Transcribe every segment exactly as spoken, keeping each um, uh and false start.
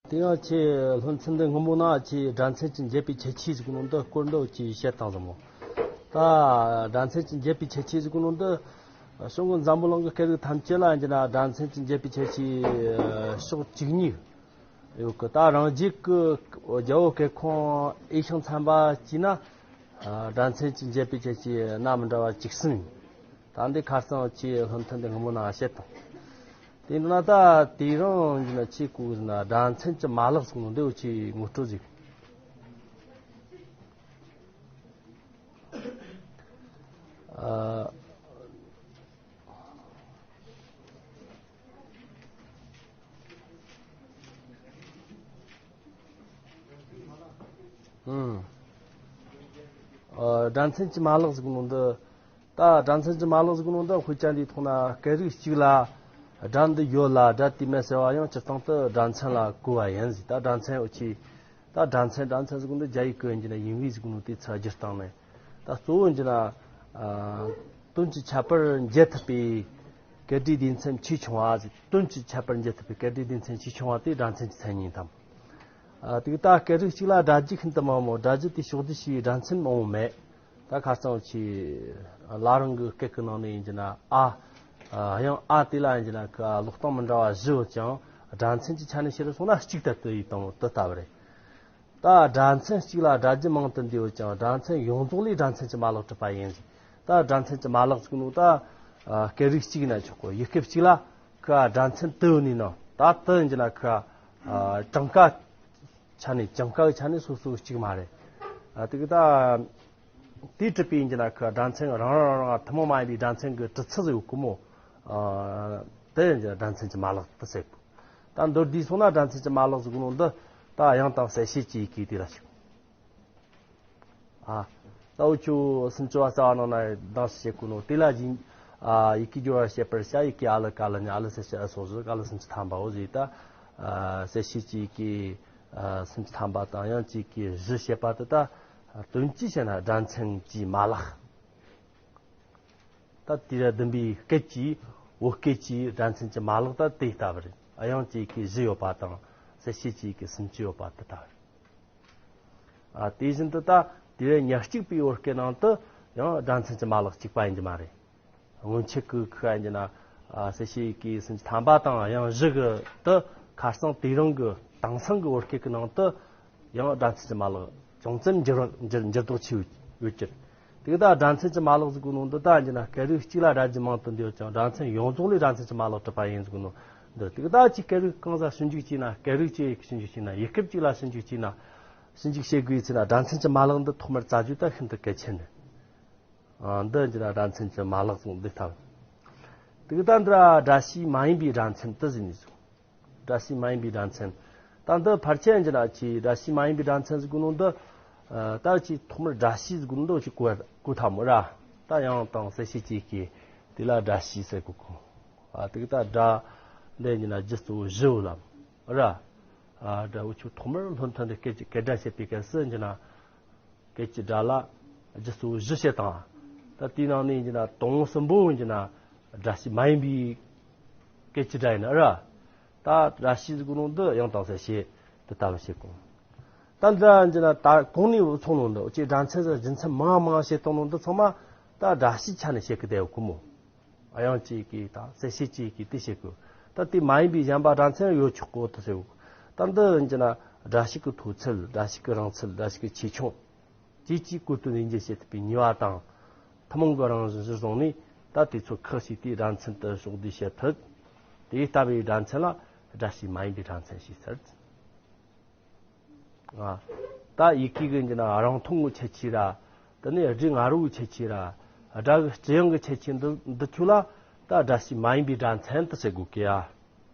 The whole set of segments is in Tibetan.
དེ་ཡང་ཁྱེད་སློབ་ཚན་འདི་སྔོན་མོ་ན་ཁྱེད་སྒྲ་མཚན་གྱི་འབྱེད་པའི་ཁྱད་ཆོས་ཟེར་གོ་ནོ་འདི་སྐོར་འདི་ཁྱེད་བཤད་བཏང་ཟིག་མོ། ད་སྒྲ་མཚན་གྱི་འབྱེད་པའི་ཁྱད་ཆོས་ཟེར་གོ་ནོ་འདི་གཞུང་གི་འཛམ་བུ་གླིང་གི་སྐད་རིགས་ཐམས་ཅད་ལ་ཡིན་གྱི་ན་སྒྲ་མཚན་གྱི་འབྱེད་པའི་ཁྱད་ཆོས་ཕྱོགས་བཅུ་གཉིས་ཡོད་གི། ད་རང་རྒྱལ་གྱི་རྒྱལ་པོ་སྐད་ཁོངས་འོས་ཤིང་འཚམ་པ་བྱས་ན་སྒྲ་མཚན་གྱི་འབྱེད་པའི་ཁྱད་ཆོས་སྣ་མི་འདྲ་བ་བཅུ་གསུམ་ཡིན། ད་འདི་ཁ་རྩང་ཁྱེད་སློབ་ཚན་འདི་སྔོན་མོ་ན་བཤད་དང་། དེ་འདྲ་ན་ད་དེ་རིང་ཡིན་ན་ཁྱེད་གོ་ན་སྒྲ་མཚན་གྱི་མ་ལག་ཟེར་ནོ་འདི་འུ་ཆོས་ངོ་སྤྲོད་ཟིག་ཨ། ཨང་། ཨ། སྒྲ་མཚན་གྱི་མ་ལག་ཟེར་ནོ་འདི། ད་སྒྲ་མཚན་གྱི་མ་ལག་ཟེར་ནོ་འདི་དཔེ་ཆ་འདིའི་ཐོག་ན་སྐད་རིགས་གཅིག་ལ་སྒྲ་འདི་ཡོད་ལ་སྒྲ་དེ་མེད་ཟེར་བ་ཡང་སྤྱིར་བཏང་དུ་སྒྲ་མཚན་ལ་གོ་བ་ཡིན་ཟིག་ད་སྒྲ་མཚན་འུ་ཆོས། ད་སྒྲ་མཚན་སྒྲ་མཚན་ཟེར་གོ་ནོ་འདི་རྒྱ་ཡིག་གི་ཡིན་གྱི་ན་ཡིན་ཝི་ཟེར་གོ་ནོ་དེ་ཚོ་སྒྱུར་སྟངས་ནས། ད་གཙོ་བོ་ཡིན་གྱི་ན། ཨ། དོན་གྱི་ཁྱད་པར་འབྱེད་ཐུབ་པའི་སྐད་སྒྲའི་སྡེ་ཚན་ཆེས་ཆུང་བ་ཟེར། དོན་གྱི་ཁྱད་པར་འབྱེད་ཐུབ་པའི་སྐད་སྒྲའི་སྡེ་ཚན་ཆེས་ཆུང་བ་དེ་སྒྲ་མཚན་གྱི་མཚན་ཉིད་དང་། ཨ། དེ་ད་སྐད་རིགས་གཅིག་ལ་སྒྲ་རྒྱུ་ཤིན་ཏུ་མང་མོ། སྒྲ་རྒྱུ་དེ་ཕྱོགས་བསྡུས་བྱས་པའི་སྒྲ་མཚན་མང་བོ་མེད། ད་ཁ་རྩང་ཁྱེད་བླ་རུང་གི་སྐད་ཀྱི་ནང་ནས་ཡིན་གྱི་ན་ཨ། ཨ། དབྱངས་ཨ་དེ་ལ་ཡིན་གྱི་ན་ཀློག་སྟངས་མི་འདྲ་བ་བཞི་ཡོད་ཀྱང་སྒྲ་མཚན་གྱི་ཆ་ནས་བཤད་རུ་སོང་ན་གཅིག་ལྟར་དུ་ཡིན་དང་དུ་ལྟ་བུ་རེད། ད་སྒྲ་མཚན་གཅིག་ལ་སྒྲ་རྒྱུ་མང་དུ་འདུས་ཡོད་ཀྱང་སྒྲ་མཚན་ཡོངས་རྫོགས་ལས་སྒྲ་མཚན་གྱི་མ་ལག་གྲུབ་པ་ཡིན་ཟིག་ད་སྒྲ་མཚན་གྱི་མ་ལག་ཟེར་ནོ་ད། ཨ། སྐད་རིགས་གཅིག་ཡིན་ན་ཆོག་གོ། ཡུལ་སྐད་གཅིག་ལ་ཁ་སྒྲ་མཚན་དུ་ཡོད་ནི་ནོ། ད་དུ་ཡིན་གྱི་ན་ཁ། ཨ། གྲངས་ཀ་ཆ་ནས་གྲངས་ཀ་གི་ཆ་ནས་སོ་སོ་གཅིག་མ་རེད། ཨ། དེ་གི་ད། དེ་གྲུབ་པའི་ཡིན་གྱི་ན་ཁ་སྒྲ་མཚན་རང་རང་རང་རང་ཐུན་མོང་མ་ཡིན་པའི་སྒྲ་མཚན་གྱི་གྲུབ་ཚུལ་ཟིག་ཡོད་གོ་མོ། ཨ། དེ་ཡིན་གྱི་ན་སྒྲ་མཚན་གྱི་མ་ལག་དུ་ཟེར་གོ། ད་མདོར་བསྡུས་སོང་ན་སྒྲ་མཚན་གྱི་མ་ལག་ཟེར་གོ་ནོ་འདི་ད་དབྱངས་དང་གསལ་བྱེད་ཀྱི་ཡི་གེ་དེ་ལ་ཞུགས། ཨ། ད་འུ་ཆོ་སུམ་ཅུ་པ་རྩ་བ་ནང་ན་གདངས་སུ་བཤད་གོ་ནོ་དེ་ལ་ཡིན། ཨ། ཡི་གེ་སྦྱོར་བ་བཤད་པར་བྱ། ཡི་གེ་ཨ་ལ་ཀ་ལ་ཉ། ཨ་ལ་གསལ་བྱེད་ཨ་སོགས་བཞི། ཀ་ལ་སུམ་ཅུ་ཐམ་པའོ་ཟེར། ད། ཨ། གསལ་བྱེད་ཀྱི་ཡི་གེ་ཨ། སུམ་ཅུ་ཐམ་པ་དང་དབྱངས་ཀྱི་ཡི་གེ་བཞི་བཤད་པ་དེ་ད། དོན་གྱིས་བཤད་ན་སྒྲ་མཚན་གྱི་མ་ལག་ད་དེ་ར་བདུན་པའི་སྐད་ཀྱི་བོད་སྐད་ཀྱི་སྒྲ་མཚན་གྱི་མ་ལག་ད་དེ་ལྟ་བུ་རེད། དབྱངས་ཀྱི་ཡི་གེ་བཞི་ཡོད་པ་དང་གསལ་བྱེད་ཀྱི་ཡི་གེ་སུམ་ཅུ་ཡོད་པ་དེ་ལྟ་བུ་རེད། ཨ། དེ་བཞིན་དུ་ད་དེ་ར་ཉག་གཅིག་པའི་བོད་སྐད་ནང་དུ་ཡང་སྒྲ་མཚན་གྱི་མ་ལག་གཅིག་པ་ཡིན་གྱི་མ་རེད། སྔོན་ཆད་ཀྱི་ཁ་ཡིན་གྱི་ན། ཨ། གསལ་བྱེད་ཀྱི་སུམ་ཅུ་ཐམ་པ་དང་དབྱངས་བཞི་གི་དུ་ཁ་རྩང་དེ་རིང་གི་དེང་སང་གི་བོད་སྐད་ཀྱི་ནང་དུ་ཡང་སྒྲ་མཚན་གྱི་མ་ལག་ཅུང་ཙམ་འགྱུར་འགྱུར་འགྱུར་ལྡོག་ཆེ་ཡོད་ཀྱི། དེ་གི་ད་སྒྲ་མཚན་གྱི་མ་ལག་ཟེར་གོ་ནོ་འདི་ད་ཡིན་གྱི་ན་སྐད་རིགས་གཅིག་ལ་སྒྲ་རྒྱུ་མང་དུ་འདུས་ཀྱང་སྒྲ་མཚན་ཡོངས་རྫོགས་ལས་སྒྲ་མཚན་གྱི་མ་ལག་གྲུབ་པ་ཡིན་ཟེར་གོ་ནོ་འདི། དེ་གི་ད་ཅིག་སྐད་རིགས་གང་ཟག་ཞིབ་འཇུག་བྱས་ན། སྐད་རིགས་གཅིག་ཞིབ་འཇུག་བྱས་ན། ཡུལ་སྐད་གཅིག་ལ་ཞིབ་འཇུག་བྱས་ན། ཞིབ་འཇུག་བྱེད་དགོས་ཚེ་ན་སྒྲ་མཚན་གྱི་མ་ལག་འདི་ཐོག་མར་བཙལ་རྒྱུ་ད་ཤིན་ཏུ་གལ་ཆེ་ནི། ཨ། འདི་ཡིན་གྱི་ན་སྒྲ་མཚན་གྱི་མ་ལག་ཟེར་འདི་ལྟ་བུ། དེ་གི་ད་འདི་ར་སྒྲ་བྱས་མ་ཡིན་པའི་སྒྲ་མཚན་དུ་ཟེར་ནི་ཟེར། སྒྲ་བྱས་མ་ཡིན་པའི་སྒྲ་མཚན། ད་འདི་ཕལ་ཆེར་ཡིན་གྱི་ན་ཅིག་སྒྲ་བྱས་མ་ཡིན་པའི་སྒྲ་མཚན་ཟེར་གོ་ནོ་འདི། ཨ། ད་ཅིག་ཐོག་མར་སྒྲ་བྱས་ཟེར་གོ་ནོ་འདི་ཅིག་གོ་གོ་ཐལ་མོ་ར། ད་དབྱངས་དང་གསལ་བྱེད་ཀྱི་ཡི་གེ་དེ་ལ་སྒྲ་བྱས་ཟེར་གོ་གོ། ཨ། དེ་གི་ད་སྒྲ་འདི་ཡིན་གྱི་ན་རྒྱུ་གཙོ་བོ་བཞི་ཡོད་ལ་ར། ཨ། སྒྲ་འུ་ཆོ་ཐོག་མར་སློབ་ཐོན་དེ་སྐད་ཀྱི་སྐད་སྒྲ་བཤད་པའི་སྐབས་སུ་ཡིན་གྱི་ན། སྐད་ཀྱི་སྒྲ་ལ་རྒྱུ་གཙོ་བོ་བཞི་བཤད་དང་། ད་དེའི་ནང་ནས་ཡིན་གྱི་ན་དང་པོ་གསུམ་པོ་ཡིན་གྱི་ན་སྒྲ་བྱས་མ་ཡིན་པའི་སྐད་ཀྱི་སྒྲ་ཡིན་ན་ར། ད་སྒྲ་བྱས་ཟེར་གོ་ནོ་འདི་དབྱངས་དང་གསལ་བྱེད་དེ་ལྟ་བུ་བཤད་གོ། ད་འདི་ཡིན་གྱི་ན་ད་གོང་ནས་འུ་ཚོ་ནང་འདི་འུ་ཅག་སྒྲ་མཚན་ཟེར་རྒྱུ་མཚན་མང་མང་བཤད་བཏང་ནོ་འདི་ཚང་མ་ད་སྒྲ་བྱས་ཆ་ནས་བཤད་གི་བསྡད་ཡོད་གོ་མོ། དབྱངས་ཀྱི་ཡི་གེ་དང་གསལ་བྱེད་ཀྱི་ཡི་གེ་དེ་བཤད་དགོས། ད་དེ་མ་ཡིན་པའི་གཞན་པ་སྒྲ་མཚན་ཡོད་ཆོག་གོ་དེ་ཟེར་གོ། ད་འདི་ཡིན་གྱི་ན་སྒྲ་བྱས་ཀྱི་མཐོ་ཚད། སྒྲ་བྱས་ཀྱི་རིང་ཚད། སྒྲ་བྱས་ཀྱི་ཆེ་ཆུང་། བཅས་ཀྱི་སྐོར་དུ་ནན་གྱིས་བཤད་ཐུབ་པའི་ནུས་པ་དང་། ཐུན་མོང་གི་རང་བཞིན་གཞིར་བཟུང་ནས་ད་དེ་ཚོ་ཁག་ཅིག་དེའི་སྒྲ་མཚན་དུ་ཕྱོགས་བསྡུས་བྱེད་ཐུབ། དེ་ལྟ་བུའི་སྒྲ་མཚན་ལ་སྒྲ་བྱས་མ་ཡིན་པའི་སྒྲ་མཚན་ཞེས་ཟེར། ཨ། ད་ཡི་གེ་གི་ཡིན་གྱི་ན་རིང་ཐུང་གི་ཁྱད་ཆོས་ར། དེ་ནས་སྒྲའི་ང་རོ་གི་ཁྱད་ཆོས་ར། སྒྲ་གི་སྤྱི་དབྱངས་ཀྱི་ཁྱད་ཆོས་འདི་འདི་ཚོ་ལ་ད་སྒྲ་བྱས་མ་ཡིན་པའི་སྒྲ་མཚན་དུ་ཟེར་དགོས་ཀི་ཡ།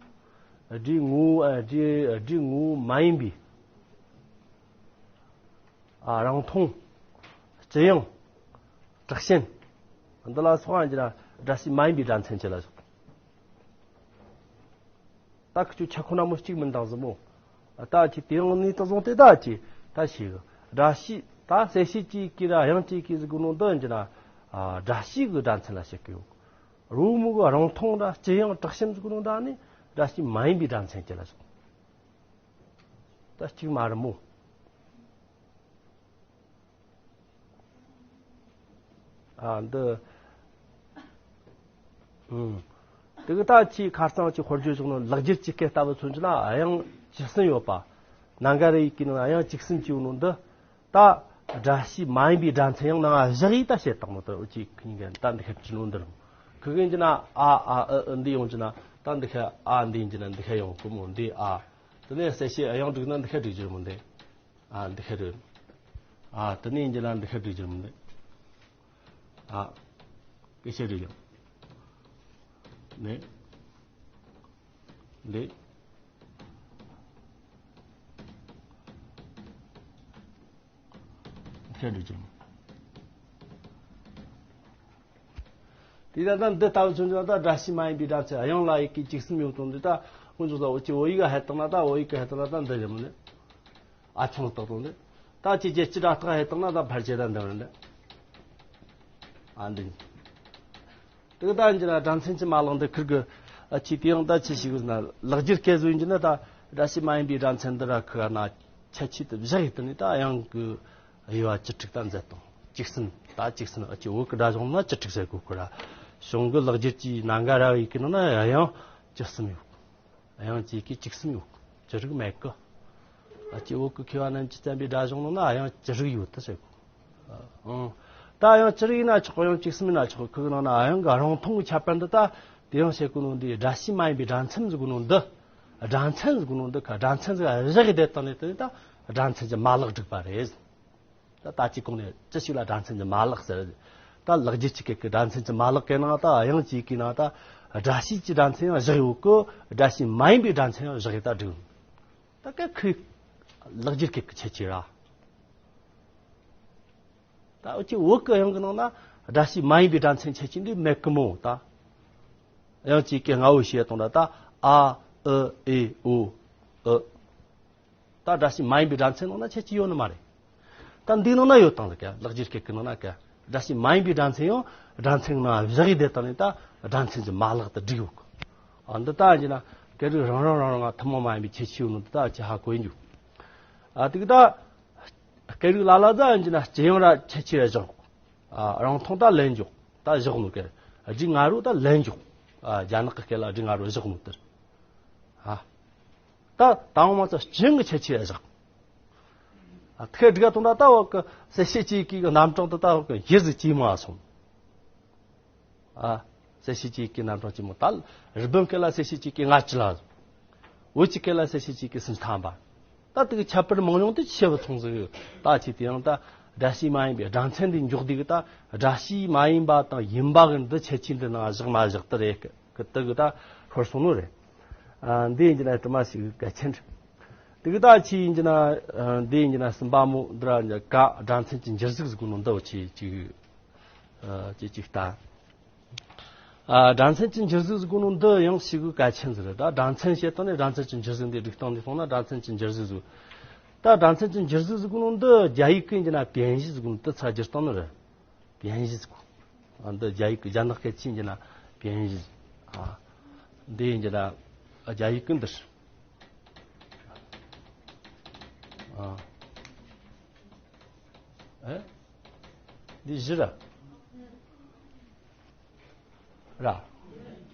སྒྲའི་ངོ་བོ། ཨ། སྒྲའི་སྒྲའི་ངོ་བོ་མ་ཡིན་པའི། ཨ། རིང་ཐུང་། སྤྱི་དབྱངས། དྲག་ཞན། འདི་ལ་སོགས་པ་ཡིན་གྱི་ན་སྒྲ་བྱས་མ་ཡིན་པའི་སྒྲ་མཚན་ཅིག་ལ་ཟེར། ད་ཁི་ཆོ་ཆ་ཁོ་ན་མོ་གཅིག་མིན་དང་ཟེར་མོ། ད་ཅི་དེ་རིང་ནས་ད་བཟུང་སྟེ་ད་ཅི་ད་ཞིག་སྒྲ་བྱས་ད་གསལ་བྱེད་ཀྱི་ཡི་གེ་ར་དབྱངས་ཀྱི་ཡི་གེ་ཟེར་གོ་ནོ་འདི་ཡིན་གྱི་ན། ཨ། སྒྲ་བྱས་ཀྱི་སྒྲ་མཚན་ལ་བཤད་ཀྱི་ཡོད། རོ་མུ་གི་རིང་ཐུང་ར་སྤྱི་དབྱངས་དྲག་ཞན་ཟེར་གོ་ནོ་འདི་ནི་སྒྲ་བྱས་མ་ཡིན་པའི་སྒྲ་མཚན་ཅིག་ལ་ཟེར། ད་གཅིག་མ་རེད་མོ། ཨ་འདི། ཨུམ། དེ་གི་ད་ཆེས་ཁ་རྩང་ཆེ་དཔེར་བརྗོད་བྱུང་ནོ་ལེགས་སྒྱུར་གྱི་སྐད་ལྟ་བུ་མཚོན་གྱི་ན་དབྱངས་བཅུ་གསུམ་ཡོད་པ། ན་ག་ར་ཡི་གེ་ནང་དབྱངས་བཅུ་གསུམ་གྱི་ཡོད་ནོ་འདི། ད་སྒྲ་བྱས་མ་ཡིན་པའི་སྒྲ་མཚན་ཡང་ནང་བཞག་ཡིག་ད་བཤད་བཏང་ནོ་ད་འུ་ཅི་ཁི་ཉིན་གན་ད་འདི་ཁ་བཅུ་ནོ་འདི་རུང་། ཁི་གིན་གྱི་ན་ཨ་ཨ་ཨི་ཨི་འདི་ཡོང་གྱི་ན་ད་འདི་ཁ་ཨ་འདི་ཡིན་གྱི་ན་འདི་ཁ་ཡོང་གི་མོ་འདི་ཨ། དེ་ནས་གསལ་བྱེད་དབྱངས་འགྲིག་ན་འདི་ཁ་འགྲིག་རྒྱུ་རེད་མོ་འདི། ཨ་འདི་ཁ་རེད། ཨ་དེ་ནས་ཡིན་གྱི་ན་འདི་ཁ་འགྲིག་རྒྱུ་རེད་མོ་འདི། ཨ། སྐད་ཆ་རེད་ཡང་། ནས། འདི། ཁྱེད་འགྲོ་ཅིང་། དེ་ད་ལྟ་འདི་ལྟ་བུ་མཚོན་ན་ད་སྒྲ་བྱས་མ་ཡིན་པའི་སྒྲ་མཚན་དབྱངས་ལ་ཡི་གེ་བཅུ་གསུམ་ཡོད་དོན་འདི་ད་དཀོན་མཆོག་ལ་འོ་ཅི་འོ་ཡིག་ག་ཧད་བཏང་ན་ད་འོ་ཡིག་ག་ཧད་བཏང་ན་ད་འདི་རེད་མོ་ནི། ཨ་ཆུང་བཏགས་དོན་འདི། ད་ཅི་ཅི་ཅི་སྒྲ་ཐག་ཧད་བཏང་ན་ད་ཕར་ཆེ་ད་འདི་རེད་འདི། ཨ་འདི། དེ་ད་འཇི་ན་སྒྲ་མཚན་གྱི་མ་ལག་འདི་ཁིར་གི་ཨ་ཅི་དེ་ཡང་ད་ཅི་ཞིག་ན་ལེགས་སྒྱུར་སྐད་བཟོ་ཡིན་གྱི་ན་ད་སྒྲ་བྱས་མ་ཡིན་པའི་སྒྲ་མཚན་འདི་ར་ཁི་ན་ཁྱད་ཆོས་དེ་བཞག་ཡིན་དུ་ནི་ད་དབྱངས་ཀྱི་དབྱེ་བ་བཅུ་དྲུག་ད་མཛད་དང་བཅུ་གསུམ་ད་བཅུ་གསུམ་ཨ་ཅི་བོད་ཀྱི་སྒྲ་གཞུང་ན་བཅུ་དྲུག་ཟེར་གོ་ཁོ་ར་གཞུང་གི་ལེགས་སྒྱུར་གྱི་ནང་ག་ར་ཡི་གི་ནང་ན་དབྱངས་བཅུ་གསུམ་ཡོད། དབྱངས་ཀྱི་གི་བཅུ་གསུམ་ཡོད། བཅུ་དྲུག་མེད་གི། ཨ་ཅེ་བོད་ཀྱི་མཁས་པ་རྣམས་ཀྱིས་བསྟན་པའི་སྒྲ་གཞུང་ནང་ན་དབྱངས་བཅུ་དྲུག་ཡོད་དུ་ཟེར་གོ། ཨང་། ད་དབྱངས་བཅུ་དྲུག་ཡིན་ན་ཆོག་གི། དབྱངས་བཅུ་གསུམ་ཡིན་ན་ཆོག་གི། ཁོ་གི་ནང་ན་དབྱངས་ཀྱི་རང་མཐོང་གི་ཁྱད་པར་འདི་ད་དེ་ཡང་བཤད་གོ་ནོ་འདི་སྒྲ་བྱས་མ་ཡིན་པའི་སྒྲ་མཚན་ཟེར་གོ་ནོ་འདི། སྒྲ་མཚན་ཟེར་གོ་ནོ་འདི་ཁ་སྒྲ་མཚན་ཟིག་བཞག་གི་བསྡད་དང་ནས་དེ་ནི་ད་སྒྲ་མཚན་གྱི་མ་ལག་བསྒྲིགས་པ་རེད། ད་ལྟ་ཅི་གོང་ནས་ཅི་ཞིག་ལ་སྒྲ་མཚན་གྱི་མ་ལག་ཟེར། ད་ལེགས་སྒྱུར་གྱི་སྐད་ཀྱི་སྒྲ་མཚན་གྱི་མ་ལག་གི་ནང་ད་དབྱངས་ཀྱི་གི་ནང་ད་སྒྲ་བྱས་ཀྱི་སྒྲ་མཚན་ཡང་བཞག་ཡོད་གི། སྒྲ་བྱས་མ་ཡིན་པའི་སྒྲ་མཚན་ཡང་བཞག་ཡོད་ད་བསྒྲིགས། ད་ག་ཁོས་ལེགས་སྒྱུར་སྐད་ཀྱི་ཁྱད་ཆོས་ར། ད་འུ་ཅི་བོད་ཀྱི་དབྱངས་ཀྱི་ནང་ན་སྒྲ་བྱས་མ་ཡིན་པའི་སྒྲ་མཚན་ཁྱད་ཆོས་འདི་མེད་གི་མོ་ད། དབྱངས་ཀྱི་སྐད་ལྔ་བོ་ཞེས་གཏོང་ད་ད་ཨ་ཨི་ཨེ་ཨོ་ཨི། ད་སྒྲ་བྱས་མ་ཡིན་པའི་སྒྲ་མཚན་ནང་ན་ཁྱད་ཆོས་ཡོད་ནི་མ་རེད། ད་འདིའི་ནང་ན་ཡོད་དང་ལ་ཀ་ལེགས་སྒྱུར་སྐད་ཀྱི་ནང་ན་ཀ་སྒྲ་བྱས་མ་ཡིན་པའི་སྒྲ་མཚན་ཡང་སྒྲ་མཚན་ནང་བཞག་ཡི་དེ་ལྟ་ནས་ད་སྒྲ་མཚན་གྱི་མ་ལག་ཏུ་བསྒྲིགས་ཡོད་གི། ཨ་འདི་ལྟ་ཡིན་ན་སྐད་རིགས་རང་རང་རང་རང་ཐུན་མོང་མ་ཡིན་པའི་ཁྱད་ཆོས་ཡོད་ནོ་འདི་ལྟ་ཅི་ཧ་གོ་ཡིན་རྒྱུ། ཨ་དེ་གི་ད་སྐད་རིགས་ལ་ལ་ད་ཡིན་གྱི་ན་སྤྱི་ཡོངས་ར་ཁྱད་ཆོས་བཞག་ཨ་རང་མཐོང་ད་ལན་འཇོག་ད་བཞག་ནོ་སྐད་རིགས་ལྔ་རུ་ད་ལན་འཇོག་ཨ་རྒྱ་ནག་གི་སྐད་ལ་རིགས་ལྔ་རུ་བཞག་ནོ་དེར། ཨ། ད་དང་མ་ཚོ་སྤྱི་ཡོངས་ཀྱི་ཁྱད་ཆོས་བཞག་ཨ་ཐེ་སྒྲིག་གཏོང་ད་ལྟ་བ་གི་གསལ་བྱེད་ཅིག་གི་རྣམ་གྲངས་དུ་ལྟ་བ་གི་གཞི་ཟིག་ཅིག་མ་སོང་། ཨ། གསལ་བྱེད་ཅིག་གི་རྣམ་གྲངས་ཅིག་མོ་ད་རི་བོན་སྐད་ལ་གསལ་བྱེད་ཅིག་གི་ལྔ་བཅུ་ལ་སོང་། བོད་ཀྱི་སྐད་ལ་གསལ་བྱེད་ཅིག་གི་སུམ་ཐམ་པ། ད་དེ་གི་ཁྱད་པར་མང་ཉུང་དེ་ཆེ་བ་མཐོང་ཟིག་ཡོད་ད་ཅི་དེ་ཡང་ད་སྒྲ་བྱས་མ་ཡིན་པའི་སྒྲ་མཚན་འདི་འཇོག་དུས་གི་ད་སྒྲ་བྱས་མ་ཡིན་པ་དང་ཡིན་པ་གི་འདི་ཁྱད་ཆོས་འདི་ནང་བཞག་མ་བཞག་ཏུ་རེད་གི་དེ་གི་ད་ཤོར་སོང་ནོ་རེད། ཨ་འདི་ཡིན་གྱི་ན་དུ་མ་ཞིག་གལ་ཆེན་རེད། དེ་གི་ད་ཆི་ཡིན་གྱི་ན་ཨ་འདི་ཡིན་གྱི་ན་གསུམ་པ་མོ་འདི་ར་ཀ་སྒྲ་མཚན་གྱི་འགྱུར་གཟུགས་ཟེར་གོ་ནོ་འདི་བ་ཆི་ཅིག་ཨ་ཅི་ཅིག་ལྟ། ཨ་སྒྲ་མཚན་གྱི་འགྱུར་གཟུགས་ཟེར་གོ་ནོ་འདི་ཡང་ཞིག་གལ་ཆེན་ཟིག་རེད་ད། སྒྲ་མཚན་བཤད་སྟངས་ནས་སྒྲ་མཚན་གྱི་འགྱུར་གཟུགས་འདི་སྒྲིག་སྟངས་འདི་སོང་ན་སྒྲ་མཚན་གྱི་འགྱུར་གཟུགས་ཟིག་ད་སྒྲ་མཚན་གྱི་འགྱུར་གཟུགས་ཟེར་གོ་ནོ་འདི་རྒྱ་ཡིག་གི་ཡིན་གྱི་ན་变异ཟེར་གོ་ནོ་འདི་ཚ་འགྱུར་སྟངས་ནི་རེད། 变异ཟེར་གོ་ཨ་འདི་རྒྱ་ཡིག་གི་རྒྱ་ནག་སྐད་ཆ་ཡིན་གྱི་ན་变异། ཨ་འདི་ཡིན་གྱི་ན་རྒྱ་ཡིག་གི་འདི་རེད། ཨ་ཨེ་འདི་བཞི་ར། ར།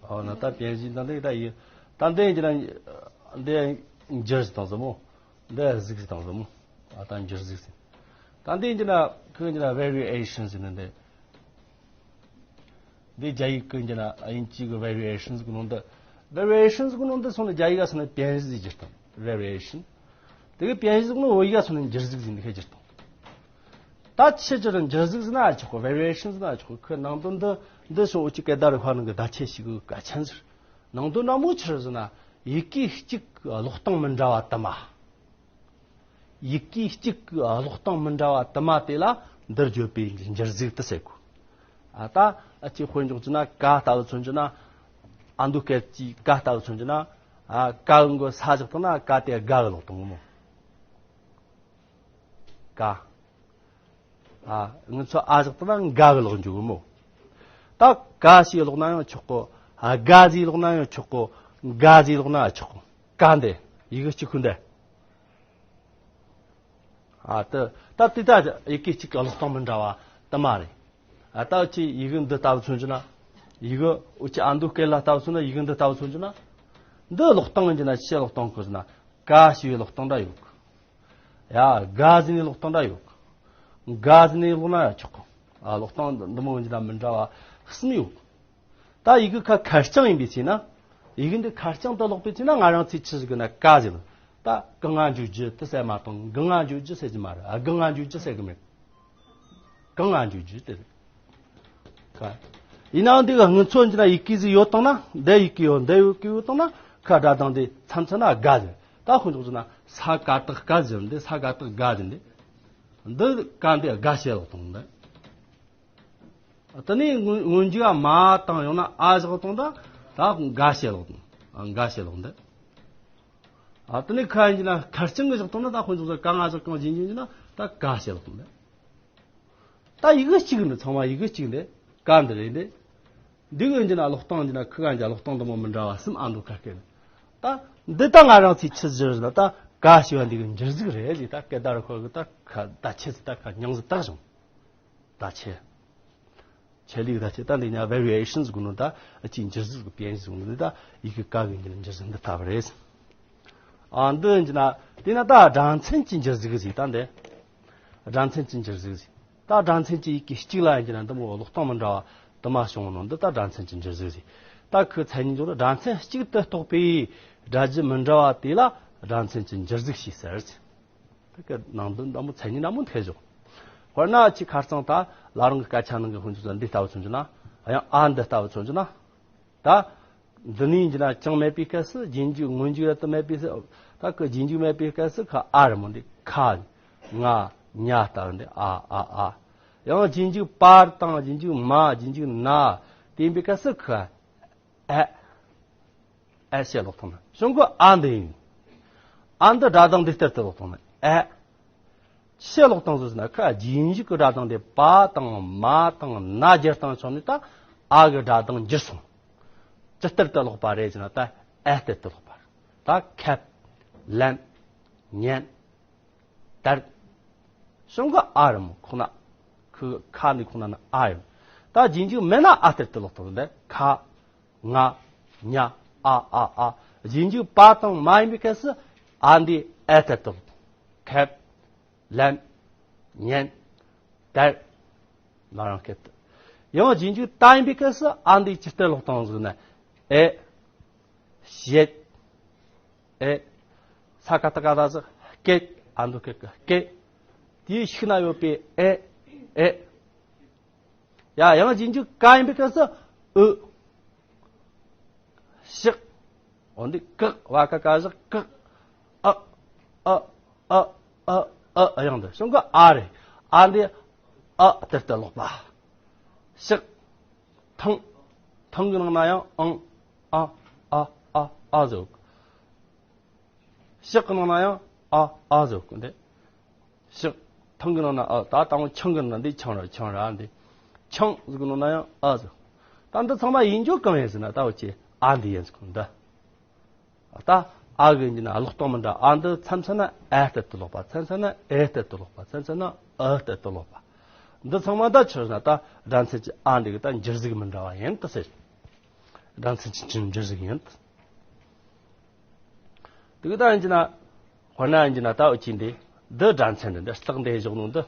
ཨོ་ན་ད་变异དང་འདི་ད་ཡིན། ད་འདི་ཡིན་གྱི་ན་འདི་འགྱུར་ཟེར་དང་ཟེར་མོ། འདི་གཟུགས་ཟེར་དང་ཟེར་མོ། ཨ་ད་འགྱུར་གཟུགས་ཟེར། ད་འདི་ཡིན་གྱི་ན་ཁོས་ཡིན་གྱི་ན་variation ཟེར་ནི་འདི། འདི་རྒྱ་ཡིག་གི་ཡིན་གྱི་ན་དབྱིན་ཇི་གི་variation ཟེར་གོ་ནོ་འདི། variation ཟེར་གོ་ནོ་འདི་སོང་ནས་རྒྱ་ཡིག་ག་སོང་ནས་变异ཟེར་གྱི་དང་། variation དེ་གི་变异ཟེར་གོ་ནོ་བོད་ཡིག་ག་སོང་ནས་འགྱུར་གཟུགས་ཟེར་འདི་ཁ་གྱུར་དང་། ད་ཆི་ཅི་རུ་འགྱུར་གཟུགས་ཟེར་ན་ཆོག་གོ། variation ཟེར་ན་ཆོག་གོ། ཁོའི་ནང་དོན་འདི་འདི་སོ་འུ་ཅི་སྐད་བརྡ་རིག་པ་ནང་གི་བརྡ་ཆད་ཞིག་གི་གལ་ཆེན་ཟེར། ནང་དོན་ན་མོ་ཆི་རུ་ཟེར་ན་ཡི་གེ་གཅིག་གི་ཀློག་སྟངས་མི་འདྲ་བ་དུ་མ། ཡི་གེ་གཅིག་གི་ཀློག་སྟངས་མི་འདྲ་བ་དུ་མ་དེ་ལ་འདིར་བརྗོད་པའི་འགྱུར་གཟུགས་དུ་ཟེར་གོ། ཨ་ད་ཨ་ཅི་དཔེ་འཇོག་ཅི་ན་ཀ་ལྟ་བུ་མཚོན་ཅི་ན། ཨ་མདོ་སྐད་ཀྱི་ཀ་ལྟ་བུ་མཚོན་ཅི་ན། ཨ་ཀ་གི་མགོ་ས་བཞག་བཏང་ན་ཀ་དེ་དགའ་གི་ཀློག་བཏང་གི་མོ། ཀ་ཨ་ང་ཚོ་ཨ་བཞག་བཏང་ན་འགའ་གི་ཀློག་འཇུག་གི་མོ། ད་ཀ་ཞེས་ཀློག་ན་ཡང་ཆོག་གོ། ཨ་དགའ་ཞེས་ཀློག་ན་ཡང་ཆོག་གོ། འགའ་ཞེས་ཀློག་ན་ཡང་ཆོག་གོ། ཀ་འདི་ཡི་གེ་གཅིག་ཁུ་འདི། ཨ་ད་ད་དེ་ད་ཡི་གེ་གཅིག་གི་ཀློག་སྟངས་མི་འདྲ་བ་དུ་མ་རེད། ཨ་ད་འུ་ཆོས་ཡི་གེ་འདི་ལྟ་བུ་མཚོན་རྒྱུ་ན། ཡི་གེ་འུ་ཆོས་ཨ་མདོ་སྐད་ལ་ལྟ་བུ་མཚོན་ན། ཡི་གེ་འདི་ལྟ་བུ་མཚོན་རྒྱུ་ན། འདི་ཀློག་སྟངས་ཡིན་རྒྱུ་ན་ཆི་ཀློག་སྟངས་གོ་ཟེར་ན། ཀ་ཞེས་པའི་ཀློག་སྟངས་འདྲ་ཡོད་གི། ཡ་ག་ཟེར་ནས་ཀློག་སྟངས་འདྲ་ཡོད་གི། ག་ཟེར་ནས་ཀློག་ན་ཡང་ཆོག་གི། ཨ་ཀློག་སྟངས་འདི་མོ་ཡིན་རྒྱུ་ན་མི་འདྲ་བ་གསུམ་ཡོད་གི། ད་ཡི་གེ་ཁ་ཁ་རྐྱང་ཡིན་པའི་ཚེ་ན། ཡི་གེ་འདི་ཁ་རྐྱང་དུ་ཀློག་པའི་ཚེ་ན་ང་རང་ཚོས་ཆི་ཟེར་གི་ན་ཀ་ཟེར། ད་གང་ང་འཇུག་རྒྱུ་དེ་ཟེར་མ་གཏོང་། གང་ང་འཇུག་རྒྱུ་ཟེར་གི་མ་རེད། ཨ་གང་ང་འཇུག་རྒྱུ་ཟེར་གི་མེད། གང་ང་འཇུག་རྒྱུ་དེ་རེད། ཀ། ཡིན་ནའང་འདི་གི་སྔོན་ཚོད་འཇུག་ན་ཡི་གེ་ཟིག་ཡོད་བཏང་ན། འདི་ཡི་གེ་ཡོད། འདི་ཡི་གེ་ཡོད་བཏང་ན་ཁ་སྒྲ་གདངས་དེ་མཚམས་མཚམས་ན་ག་ཟེར། ད་དཔེ་འཇོག་བྱས་ན་ས་ཀ་བཏགས་སྐ་ཟེར་འདི། ས་ཀ་བཏགས་སྒ་ཟེར་འདི། འདི་ཀ་འདི་སྒ་ཞེས་ཀློག་སྟངས་འདི། དེ་ནས་སྔོན་སྔོན་འཇུག་ག་མ་བཏང་ཡང་ན་ཨ་བཞག་བཏང་ད་ད་འགའ་བྱས་ལོག་དང་། འགའ་བྱས་ལོག་འདི། ཨ་དེ་ནས་ཁ་ཡིན་གྱི་ན་ཁ་རྐྱང་གི་བཞག་བཏང་ན་ད་དཔེ་འཇོག་ས་ག་ང་བཞག་གང་ཡིན་གྱི་ན་ད་ག་བྱས་ལོག་འདི། ད་ཡི་གེ་གཅིག་འདི། ཚང་མ་ཡི་གེ་གཅིག་འདི། ཀ་འདི་རེད་འདི། འདི་གི་ཡིན་གྱི་ན་ཀློག་སྟངས་ཡིན་གྱི་ན་ཁི་ག་འཇའ་ཀློག་སྟངས་འདི་མོ་མི་འདྲ་བ་གསུམ། ཨ་མདོ་ཁ་སྐད་ནི། ད་འདི་ད་ང་རང་ཚོས་ཆི་ཟེར་ན་ད་ག་ཞེས་པ་འདི་གི་འགྱུར་ཟིག་རེད་ཟེར། ད་སྐད་བརྡ་རུ་ཁོ་གི་ད་ཁ་ད་ཆི་ཟིག་ད་ཁ་མྱིང་ཟིག་བཏགས་བྱུང་། ད་ཆེ། ཆེ་ལུགས་ད་ཆེ། ད་འདི་ཉ་variations གོ་ནོ་ད་ཅིག་འགྱུར་ཟིག་གི་དཔེ་ཟིག་གོ་ནོ་ད་ཡི་གེ་ཀ་གི་འགྱུར་འགྱུར་ཟིག་འདི་ལྟ་བུ་རེད། ཨ་འདི་ཡིན་གྱི་ན་དེ་ན་ད་སྒྲ་མཚན་གྱི་འགྱུར་ཟིག་ཟིག་ད་འདི། སྒྲ་མཚན་གྱི་འགྱུར་ཟིག་ཟིག་ད་སྒྲ་མཚན་གྱི་ཡི་གེ་གཅིག་ལ་ཡིན་གྱི་ན་འདི་མོ་ཀློག་སྟངས་མི་འདྲ་བ་དུ་མ་བྱུང་ནོ་འདི་ད་སྒྲ་མཚན་གྱི་འགྱུར་ཟིག་ཟིག་ད་ཁོའི་མཚན་ཉིད་འཇོག་ན་སྒྲ་མཚན་གཅིག་ཏུ་གཏོགས་པའི་སྒྲ་རྒྱུད་མི་འདྲ་བ་དེ་ལ་སྒྲ་མཚན་གྱི་འགྱུར་ཟིག་ཞེས་ཟེར། ད་གི་ནང་དོན་འདི་མོ་མཚན་ཉིད་འདྲ་མོ་འཐད་བཞག་དཔེར་ན་ཅིག་ཁ་རྩང་ད་ལ་རང་གི་སྐད་ཆ་ནང་གི་ཧུན་ཚོད་འདི་ལྟ་བུ་མཚོན་རྒྱུ་ན། ཡང་ཨ་འདི་ལྟ་བུ་མཚོན་རྒྱུ་ན། ད་འདི་ནས་འཇུག་ན་ཅང་མེད་པའི་སྐབས་སུ་རྗེས་འཇུག་སྔོན་འཇུག་ར་དུ་མེད་པའི་སྐབས། ད་གི་རྗེས་འཇུག་མེད་པའི་སྐབས་སུ་ཁ་ཨ་རེད་མོ། འདི་ཁ་ང་ཉ་ལྟ་བུ་འདི་ཨ་ཨ་ཨ། ཡང་རྗེས་འཇུག་པ་དང་རྗེས་འཇུག་མ་རྗེས་འཇུག་ན་དེ་ཡིན་པའི་སྐབས་སུ་ཁ་ཨ། ཨ་ཞེས་ཀློག་སྟངས་ནི་བྱུང་གི། ཨ་འདི་ཡིན། ཨ་འདི་སྒྲ་གདངས་འདི་ལྟར་དུ་ཀློག་སྟངས་ནི་ཨ། ཞེས་ཀློག་སྟངས་སུ་ཟེར་ན་ཁ་རྗེས་འཇུག་གི་སྒྲ་གདངས་དེ་པ་དང་མ་དང་ན་སྦྱར་བཏང་ཆོག་ནི་ད་ཨ་གི་སྒྲ་གདངས་འགྱུར་སོང་། ཇི་ལྟར་དུ་ཀློག་པ་རེད་ཟེར་ན་ད་ཨ་ལྟར་དུ་ཀློག་པ་རེད། ད་ཁབ། ལན། ཉན། དར། བྱུང་གི་ཨ་རེད་མོ། ཁོ་ན་ཁི་ཁ་ནི་ཁོ་ན་ནི་ཨ་ཡིན། ད་རྗེས་འཇུག་མེད་ན་ཨ་ལྟར་དུ་ཀློག་སྟངས་འདི། ཁ། ང་། ཉ། ཨ་ཨ་ཨ། རྗེས་འཇུག་པ་དང་མ་ཡིན་པའི་སྐབས་སུ་ཨ་འདི་ཨ་ལྟར་དུ་ཀློག་ཁབ། ལན། ཉན། དར། ང་རང་སྐད་དུ། ཡང་རྗེས་འཇུག་ད་ཡིན་པའི་སྐབས་སུ་ཨ་འདི་ཇི་ལྟར་ཀློག་སྟངས་ཟེར་ན། ཨེ། བྱེད། ཨེ། ས་ཀ་བཏགས་སྐ་ད་ཟེར་སྐད། ཨ་མདོ་སྐད་ཀྱི་སྐད། དེའི་ཤུགས་ན་ཡོད་པའི་ཨེ། ཨེ། ཡ་ཡང་རྗེས་འཇུག་ག་ཡིན་པའི་སྐབས་སུ་ཨུ། ཞག་འོ་འདི་ཀག་བ་ཀ་ཀ་ཞག་ཀག་ཨ། ཨ། ཨ། ཨ། ཨ། ཡང་འདི་བྱུང་གི་ཨ་རེད། ཨ་འདི་ཨ་ལྟར་དུ་ཀློག་པ། ཞག་ཐང་། ཐང་གི་ནང་ན་ཡང་ཨང་། ཨ། ཨ། ཨ། ཨ་ཟེར། ཞག་གི་ནང་ན་ཡང་ཨ། ཨ་ཟེར་གི་འདི། ཞག་ཐང་གི་ནང་ན་ཨ། ད་དང་པོ་ཆང་གི་ནང་ན་འདི་ཆང་ར་ཆང་ར་འདི། ཆང་ཟེར་གི་ནང་ན་ཡང་ཨ་ཟེར། ད་འདི་ཚང་མ་ཡིན་རྒྱུ་གང་ཡིན་ཟེར་ན་ད་འུ་ཆོས་ཨ་འདི་ཡིན་ཟེར་གི་འདི། ད་ཨ་གི་ཡིན་གྱི་ན་ཀློག་སྟངས་མི་འདྲ། ཨ་འདི་མཚམས་མཚམས་ན་ཨ་ལྟར་དུ་ཀློག་པ། མཚམས་མཚམས་ན་ཨེ་ལྟར་དུ་ཀློག་པ། མཚམས་མཚམས་ན་ཨ་ལྟར་དུ་ཀློག་པ། འདི་ཚང་མ་ད་ཆི་ཟེར་ན་ད་སྒྲ་མཚན་གྱི་ཨ་འདི་གི་ད་འགྱུར་ཟིག་མི་འདྲ་བ་ཡིན་ད་ཟེར། སྒྲ་མཚན་གྱི་འགྱུར་ཟིག་ཡིན། དེ་གི་ད་ཡིན་གྱི་ན། དཔེར་ན་ཡིན་གྱི་ན་ད་འུ་ཆོས་འདི། འདི་སྒྲ་མཚན་འདི། འདི་རྟགས་འདི་བཞག་ནོ་འདི།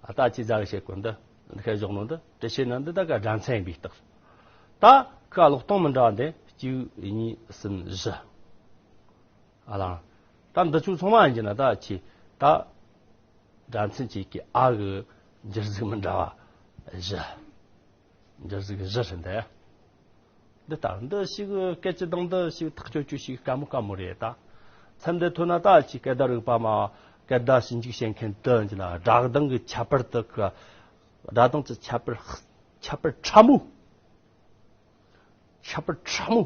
ཨ་ད་ཅི་ཟ་གི་བྱེད་གོ་འདི། འདི་ཁ་བཞག་ནོ་འདི། དེ་བྱས་ན་འདི་ད་ག་སྒྲ་མཚན་ཡིན་པའི་རྟགས། ད་ཁ་ཀློག་སྟངས་མི་འདྲ་བ་འདི་གཅིག་གཉིས་གསུམ་བཞི། ཨ་ལ། ད་འདི་ཚོ་ཚང་མ་ཡིན་གྱི་ན་ད་ཅི། ད་སྒྲ་མཚན་གཅིག་གི་ཨ་གི་འགྱུར་ཟིག་མི་འདྲ་བ་བཞི། འགྱུར་ཟིག་བཞི་རེད་འདི། འདི་ལྟར་འདི་ཞིག་སྐད་ཀྱི་གདངས་འདི་ཞིག་ཐག་གཅོད་རྒྱུ་ཞིག་དཀའ་མོ་དཀའ་མོ་རེད་ད། མཚམས་འདི་ཐོན་ན་ད་ཅིག་སྐད་བརྡ་རིག་པ་མ། སྐད་བརྡ་ཞིབ་འཇུག་བྱེད་མཁན་དུ་ཡིན་གྱི་ན་སྒྲ་གདངས་ཀྱི་ཁྱད་པར་དུ་གི། སྒྲ་གདངས་ཀྱི་ཁྱད་པར། ཁྱད་པར་ཕྲ་མོ། ཁྱད་པར་ཕྲ་མོ།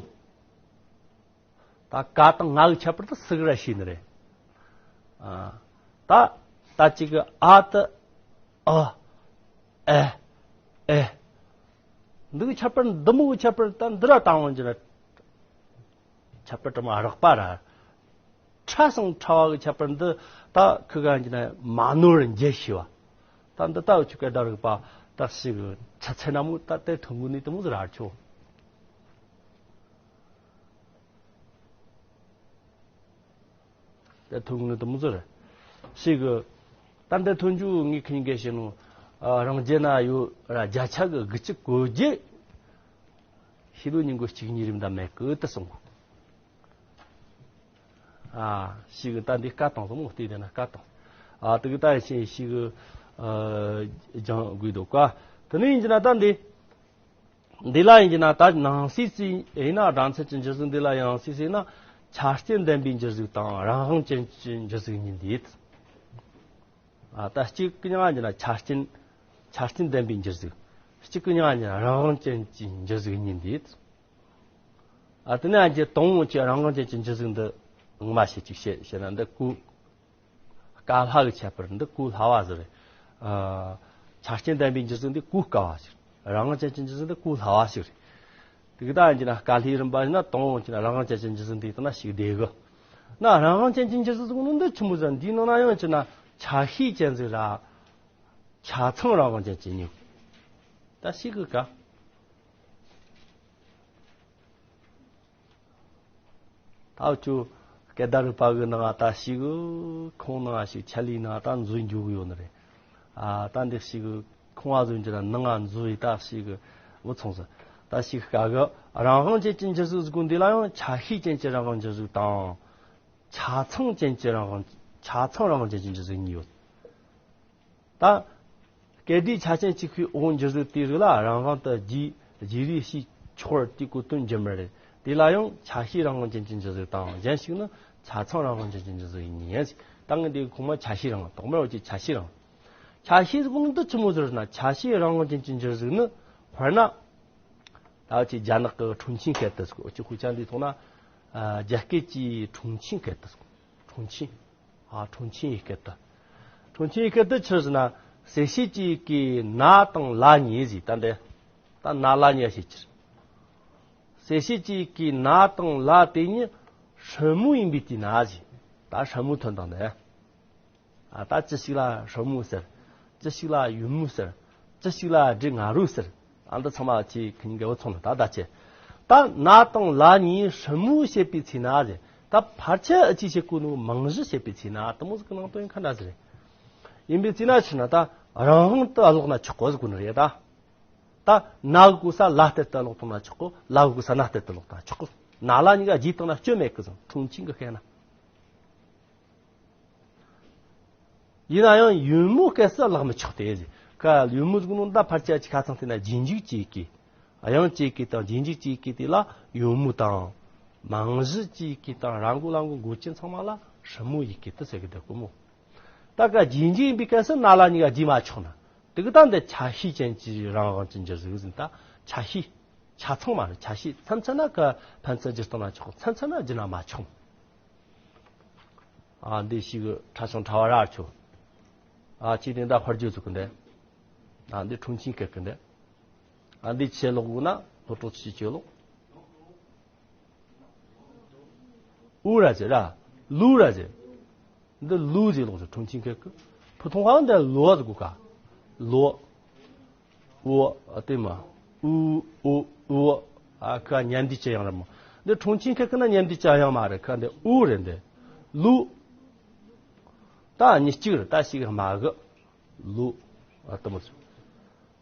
ད་ག་དང་ང་གི་ཁྱད་པར་དུ་སུ་གི་ར་ཤེས་ནི་རེད། ཨ། ད་ད་ཅིག་གི་ཨ་དུ་ཨ། ཨེ། ཨེ། འདི་གི་ཁྱད་པར། འདི་མོ་གི་ཁྱད་པར་ད་འདི་ར་དང་འོན་ཀྱི་ར། ཁྱད་པར་དུ་མ་རགས་པ་ར། ཕྲ་ཞིང་ཕྲ་བ་གི་ཁྱད་པར་འདི་ད་ཁུ་ག་ཡིན་ན་མ་ནོར་འགྱེད་ཤེས་པ། ད་འདི་ལྟ་བུ་ཆོ་ག་ད་རིག་པ་ད་ཞིག་ཆ་ཚད་ན་མོ་ད་དེ་ཐུན་གུ་ནི་དེ་མོ་ཟིག་ར་ཆོ། དེ་ཐུན་གུ་ནི་དེ་མོ་ཟིག་ར་ཞིག་ད་འདི་ཐུན་ཆུ་ངའི་ཁིན་གེ་ཤེས་ནོ། རང་རྒྱལ་ན་ཡོད་ར་བརྒྱ་ཆ་གི་དགུ་བཅུ་གོ་བརྒྱད་ཤེས་ལོ་ཉིན་གོ་གཅིག་གཉིས་རིམ་ད་མེད་གི་ད་སོང་གོ། ཨ་ཞིག་ད་འདི་བཀའ་བཏང་སོང་མོ་བལྟས་དེ་ན་བཀའ་བཏང་། ཨ་དེ་གི་ད་ཡིན་ཞིག་ཞིག་ཨ་སྦྱང་དགོས་འདུག་ག། དེ་ནས་ཡིན་གྱི་ན་ད་འདི་འདི་ལ་ཡིན་གྱི་ན་ད་ནང་གསེས་སུ་ཡིན་ན་སྦྲང་ཚད་ཀྱི་འགྱུར་གཟུགས། འདི་ལ་ཡང་ནང་གསེས་སུ་ཡིན་ན་ཆ་རྐྱེན་ལྡན་པའི་འགྱུར་གཟུགས་དང་རང་དབང་ཅན་གྱི་འགྱུར་གཟུགས་གཉིས་འདུས། ཨ་ད་གཅིག་གི་མྱིང་ང་ཡིན་ན་ཆ་རྐྱེན་ཆ་རྐྱེན་ལྡན་པའི་འགྱུར་གཟུགས། གཅིག་གི་མྱིང་ང་ཡིན་ན་རང་དབང་ཅན་གྱི་འགྱུར་གཟུགས་གཉིས་འདུས། ཨ་དེ་ནས་ཨ་ཅེ་དང་པོ་ཅེ་རང་དབང་ཅན་གྱི་འགྱུར་གཟུགས་འདི་ངོ་མ་བཤད་ཅིག་བཤད་བཤད་ན་འདི་གོ་དཀའ་སླ་གི་ཁྱད་པར། འདི་གོ་སླ་བ་ཟིག་རེད། ཨ་ཆ་རྐྱེན་ལྡན་པའི་འགྱུར་གཟུགས་འདི་གོ་དཀའ་བ་ཞིག། རང་དབང་ཅན་གྱི་འགྱུར་གཟུགས་འདི་གོ་སླ་བ་ཞིག་རེད། དེ་གི་ད་ཡིན་གྱི་ན་དཀའ་སླའི་རིམ་པ་ཡིན་ན་དང་པོ་ཅེ་ན་རང་དབང་ཅན་གྱི་འགྱུར་གཟུགས་འདི་ཡིན་ན་ཞིག་བསྡད་གི། ན་རང་དབང་ཅན་གྱི་འགྱུར་གཟུགས་ནི་འདི་ཆི་མོ་ཟིག། འདིའི་ནང་ན་ཡང་ཅེ་ན་ཆ་ཤས་ཅན་ཟིག་ར་ཆ་ཚང་རང་དབང་ཅན་གྱི་གཉིས། ད་ཞིག་གི་ཀ། ད་ཆུ་སྐད་བརྡ་རིག་པ་གི་ནང་ད་ཞིག་གི་ཁོང་ནང་ཞིག་ཆ་ལི་ནང་ད་འཛུལ་འཇུག་གི་ཡོད་ནི་རེད། ཨ་ད་འདི་ཞིག་གི་ཁོང་བ་འཛུལ་འཇུག་ན་ནང་འཛུལ་ཡི་ད་ཞིག་གི་བུ་ཚོང་ཟེར། ད་ཞིག་གི་ཀ་གི་རང་དབང་ཅན་གྱི་འགྱུར་གཟུགས་ཟེར་གོ་འདི་ལ་ཡང་ཆ་ཤས་ཅན་གྱི་རང་དབང་འགྱུར་གཟུགས་དང་། ཆ་ཚང་ཅན་གྱི་རང་དབང་ཆ་ཚང་རང་དབང་ཅན་གྱི་འགྱུར་གཟུགས་གཉིས་ཡོད། ད་སྐད་སྒྲའི་ཆ་ཅན་གཅིག་པའི་འོག་འགྱུར་གཟུགས་དེའི་རིགས་ལ་རང་དབང་དུ་རྗེས་རྗེས་རིས་ཤིག་ཆོག་པར་དེའི་གོ་དོན་འགྱུར་མི་རེད། དེ་ལ་ཡང་ཆ་ཤས་རང་དབང་ཅན་གྱི་འགྱུར་གཟུགས་དང་། གཞན་ཞིག་ནི་ཆ་ཚང་རང་དབང་ཅན་གྱི་འགྱུར་གཟུགས་ཡིན་ཟིག། ད་ངས་འདི་གོང་མ་ཆ་ཤས་རང་དབང་། ཐོག་མར་འོ་ཅིག་ཆ་ཤས་རང་དབང་། ཆ་ཤས་ཟེར་གོ་ནི་འདི་ཆི་མོ་ཟེར་ན། ཆ་ཤས་རང་དབང་ཅན་གྱི་འགྱུར་གཟུགས་ནི་དཔེར་ན། ད་ཅི་རྒྱ་ནག་གི་ཁྲུང་ཆིང་སྐད་དུ་ཟེར་གོ། ཅི་ཁུ་ཅང་འདི་ཐོག་ན། ཨ་རྒྱ་སྐད་ཀྱི་ཁྲུང་ཆིང་སྐད་དུ་ཟེར་གོ། ཁྲུང་ཆིང་། ཨ་ཁྲུང་ཆིང་ཡི་སྐད་དུ། ཁྲུང་ཆིང་ཡི་སྐད་དུ་ཆི་ཟེར་ན། གསལ་བྱེད་ཀྱི་ཡི་གེ་ན་དང་ལ་གཉིས་ཟེར། ད་འདི་ད་ན་ལ་གཉིས་ཞེས་ཀྱི། གསལ་བྱེད་ཀྱི་ཡི་གེ་ན་དང་ལ་དེ་གཉིས་སྲུ་མོ་ཡིན་པའི་དུས་ན་ཟེར། ད་སྲུ་མོ་ཐོན་དང་ནས། ཨ་ད་ཅི་ཞིག་ལ་སྲུ་མོ་ཟེར། ཅི་ཞིག་ལ་ཡུམ་མོ་ཟེར། ཅི་ཞིག་ལ་འདྲེ་ང་རོ་ཟེར། ཨ་འདི་ཚང་མ་ཅི་ཁྱེད་གཉིས་ཀ་བུ་ཚོང་ལ་ད་ད་ཅི། ད་ན་དང་ལ་གཉིས་སྲུ་མོ་བྱེད་པའི་ཚེ་ན་ཟེར། ད་ཕལ་ཆེར་ཨ་ཅི་བྱེད་གོ་ནོ་མང་གཞི་བྱེད་པའི་ཚེ་ན་དེ་མོ་ཟིག་གི་ནང་དོན་ཁ་འདྲ་ཟིག་རེད། ཡིན་པའི་ཚེ་ན་ཕྱིར་ན་ད་རང་དབང་དུ་ལོག་ན་ཆོག་གོ་ཟེར་གོ་ནི་རེད་ད། ད་ན་གི་གོ་ས་ལ་སྟེར་དུ་ལོག་བཏང་ན་ཆོག་གོ། ལ་གི་གོ་ས་ན་སྟེར་དུ་ལོག་བཏང་ན་ཆོག་གོ། ན་ལ་གཉིས་ཀ་རྗེས་བཏང་ན་སྐྱོན་མེད་གི་ཟེར། ཁྲུང་ཆིང་གི་སྐད་ན། ཡིན་ན་ཡང་ཡུམ་མོའི་སྐད་སུ་བརླག་མི་ཆོག་སྟེ་ཟེར། ཁ་ཡུམ་མོ་ཟེར་གོ་ནོ་ད་ཕལ་ཆེར་ཅིག་ཁ་ཚང་དེ་ན་རྗེས་འཇུག་ཅིག་གི། དབྱངས་ཅིག་གི་དང་རྗེས་འཇུག་ཅིག་གི་དེ་ལ་ཡུམ་མོ་དང་། མང་གཞི་ཅིག་གི་དང་ར་མགོ་ལ་མགོ་མགོ་ཅན་ཚང་མ་ལ་སྲུ་མོ་ཡི་གེ་དུ་ཟེར་གི་འདུག་གོ་མོ། ད་ཀ་རྗེས་འཇུག་ཡིན་པའི་སྐད་སུ་ན་ལ་གཉིས་ཀ་རྗེས་མ་ཆོག་ན། དེ་གི་ད་འདི་ཆ་ཤས་ཅན་གྱི་རང་དབང་གི་འགྱུར་གཟུགས་ཟེར། ད་ཆ་ཤས། ཆ་ཚང་མ་རེད། ཆ་ཤས་མཚམས་མཚམས་ན་ཀ་ཕན་ཚུན་བསྒྱུར་བཏང་ན་ཆོག། མཚམས་མཚམས་ན་བསྒྱུར་ན་མ་ཆོག། ཨ་འདི་ཞིག་ཕྲ་ཞིང་ཕྲ་བ་ར་ཆོ། ཨ་ཅི་དེ་འདྲ་དཔེར་བརྗོད་ཚུགས་གི་འདི། ཨ་འདི་ཁྲུང་ཆིང་སྐད་གི་འདི། ཨ་འདི་ཆེ་ལོག་གུ་ན་ལོ་ཏོག་ཅི་ཆེ་ལོག། ཨུ་ར་ཟེར་ར། ལུ་ར་ཟེར། འདི་ལུ་ཟེར་ལོག་ཟེར། ཁྲུང་ཆིང་སྐད་གི། ཕུ་ཐུང་ཧ་འདི་ལོ་ཟེར་གོ་ཀ། ལོ། ཨོ། ཨ་དེ་མ། ཨུ། ཨོ། ཨོ། ཨ་ཁ་ཉན་དུས་ཅི་ཡང་ར་མོ། འདི་ཁྲུང་ཆིང་སྐད་གི་ན་ཉན་དུས་ཅི་ཡང་མ་རེད། ཁ་འདི་ཨུ་རེད་འདི། ལུ། ད་གཉིས་གཅིག་རེད། ད་ཞིག་མ་གི། ལུ། ཨ་དེ་མོ་ཟེར།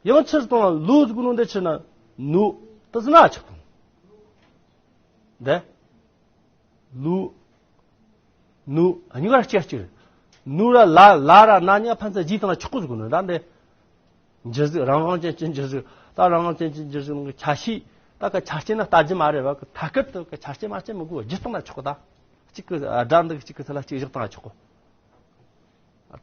ཡང་ཕྱིར་གཏོང་ལུ་ཟེར་གོ་ནོ་འདི་ཕྱིར་ན་ནུ། དེ་ཟེར་ན་ཆོག་གཏོང་། འདི། ལུ། ནུ། གཉིས་ཀ་གཅིག་གཅིག་རེད། ནུ་ར་ལ་ལ་ར་ན་གཉིས་ཀ་ཕན་ཚུན་རྗེས་བཏང་ན་ཆོག་གོ་ཟེར་གོ་ནོ་ད་འདི། འགྱུར་གཟུགས་རང་དབང་ཅན་གྱི་འགྱུར་གཟུགས། ད་རང་དབང་ཅན་གྱི་འགྱུར་གཟུགས་ནང་གི་ཆ་ཤས། ད་ཀ་ཆ་རྐྱེན་ན་ལྟ་རྒྱུ་མ་རེད་བ། ཀ་ཐད་ཀར་དུ་ཀ་ཆ་རྐྱེན་མ་རྐྱེན་མི་དགོས། རྗེས་བཏང་ན་ཆོག་གོ། ད་གཅིག་གི་སྒྲ་འདི་གཅིག་གི་ཚུལ་ལ་གཅིག་བཞག་བཏང་ན་ཆོག་གོ།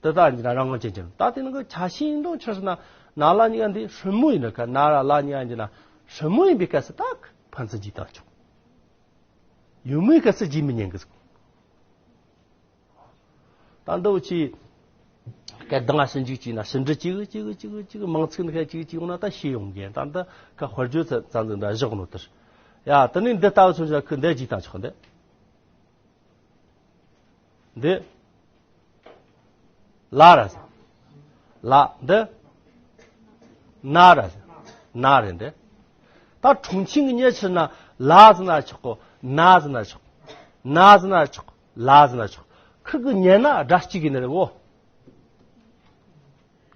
དེ་ལྟར་ཡིན་ན་རང་དབང་ཅན་གྱི། ད་དེ་ནང་གི་ཆ་ཤས་ཡིན་དང་ཕྱིར་ན་ན་ལ་གཉིས་ཀ་འདི་སྲུ་མོ་ཡིན་ན། ཁ་ན་ར་ལ་གཉིས་ཀ་ཡིན་ན་སྲུ་མོ་ཡིན་པའི་སྐབས་སུ་ད་ཕན་ཚུན་རྗེས་བཏང་ཆོག། ཡུམ་མོའི་སྐབས་སུ་རྗེས་མི་ཉན་གི་ཟེར། ད་འདི་བོ་ཆི། སྐད་གདངས་ཞིབ་འཇུག་བྱས་ན་ཞིབ་འབྲི་གཅིག་གཅིག་གཅིག་གཅིག་མང་ཚིག་འདི་ཁ་གཅིག་གཅིག་ཡོང་ན་ད་ཤེས་ཡོང་གི། ད་འདི་ཁ་དཔེར་བརྗོད་ཙམ་ཙམ་ཟིག་འདྲ་བཞག་ནོ་དེར། ཡ་དེ་ནས་འདི་ལྟ་བུ་མཚོན་ཆ་ཁུ་འདི་རྗེས་བཏང་ཆོག་འདི། འདི། ལ་ར་ཟེར། ལ། འདི། ན་ར་ཟེར། ན་རེད་འདི། ད་ཁྲུང་ཆིང་གི་མྱི་ཕྱིར་ན་ལ་ཟེར་ན་ཆོག་གོ། ན་ཟེར་ན་ཆོག་ན་ཟེར་ན་ཆོག་ལ་ཟེར་ན་ཆོག་ཁིར་གི་ཉན་ན་སྒྲ་གཅིག་ཡིན་ནི་རེད་བོ།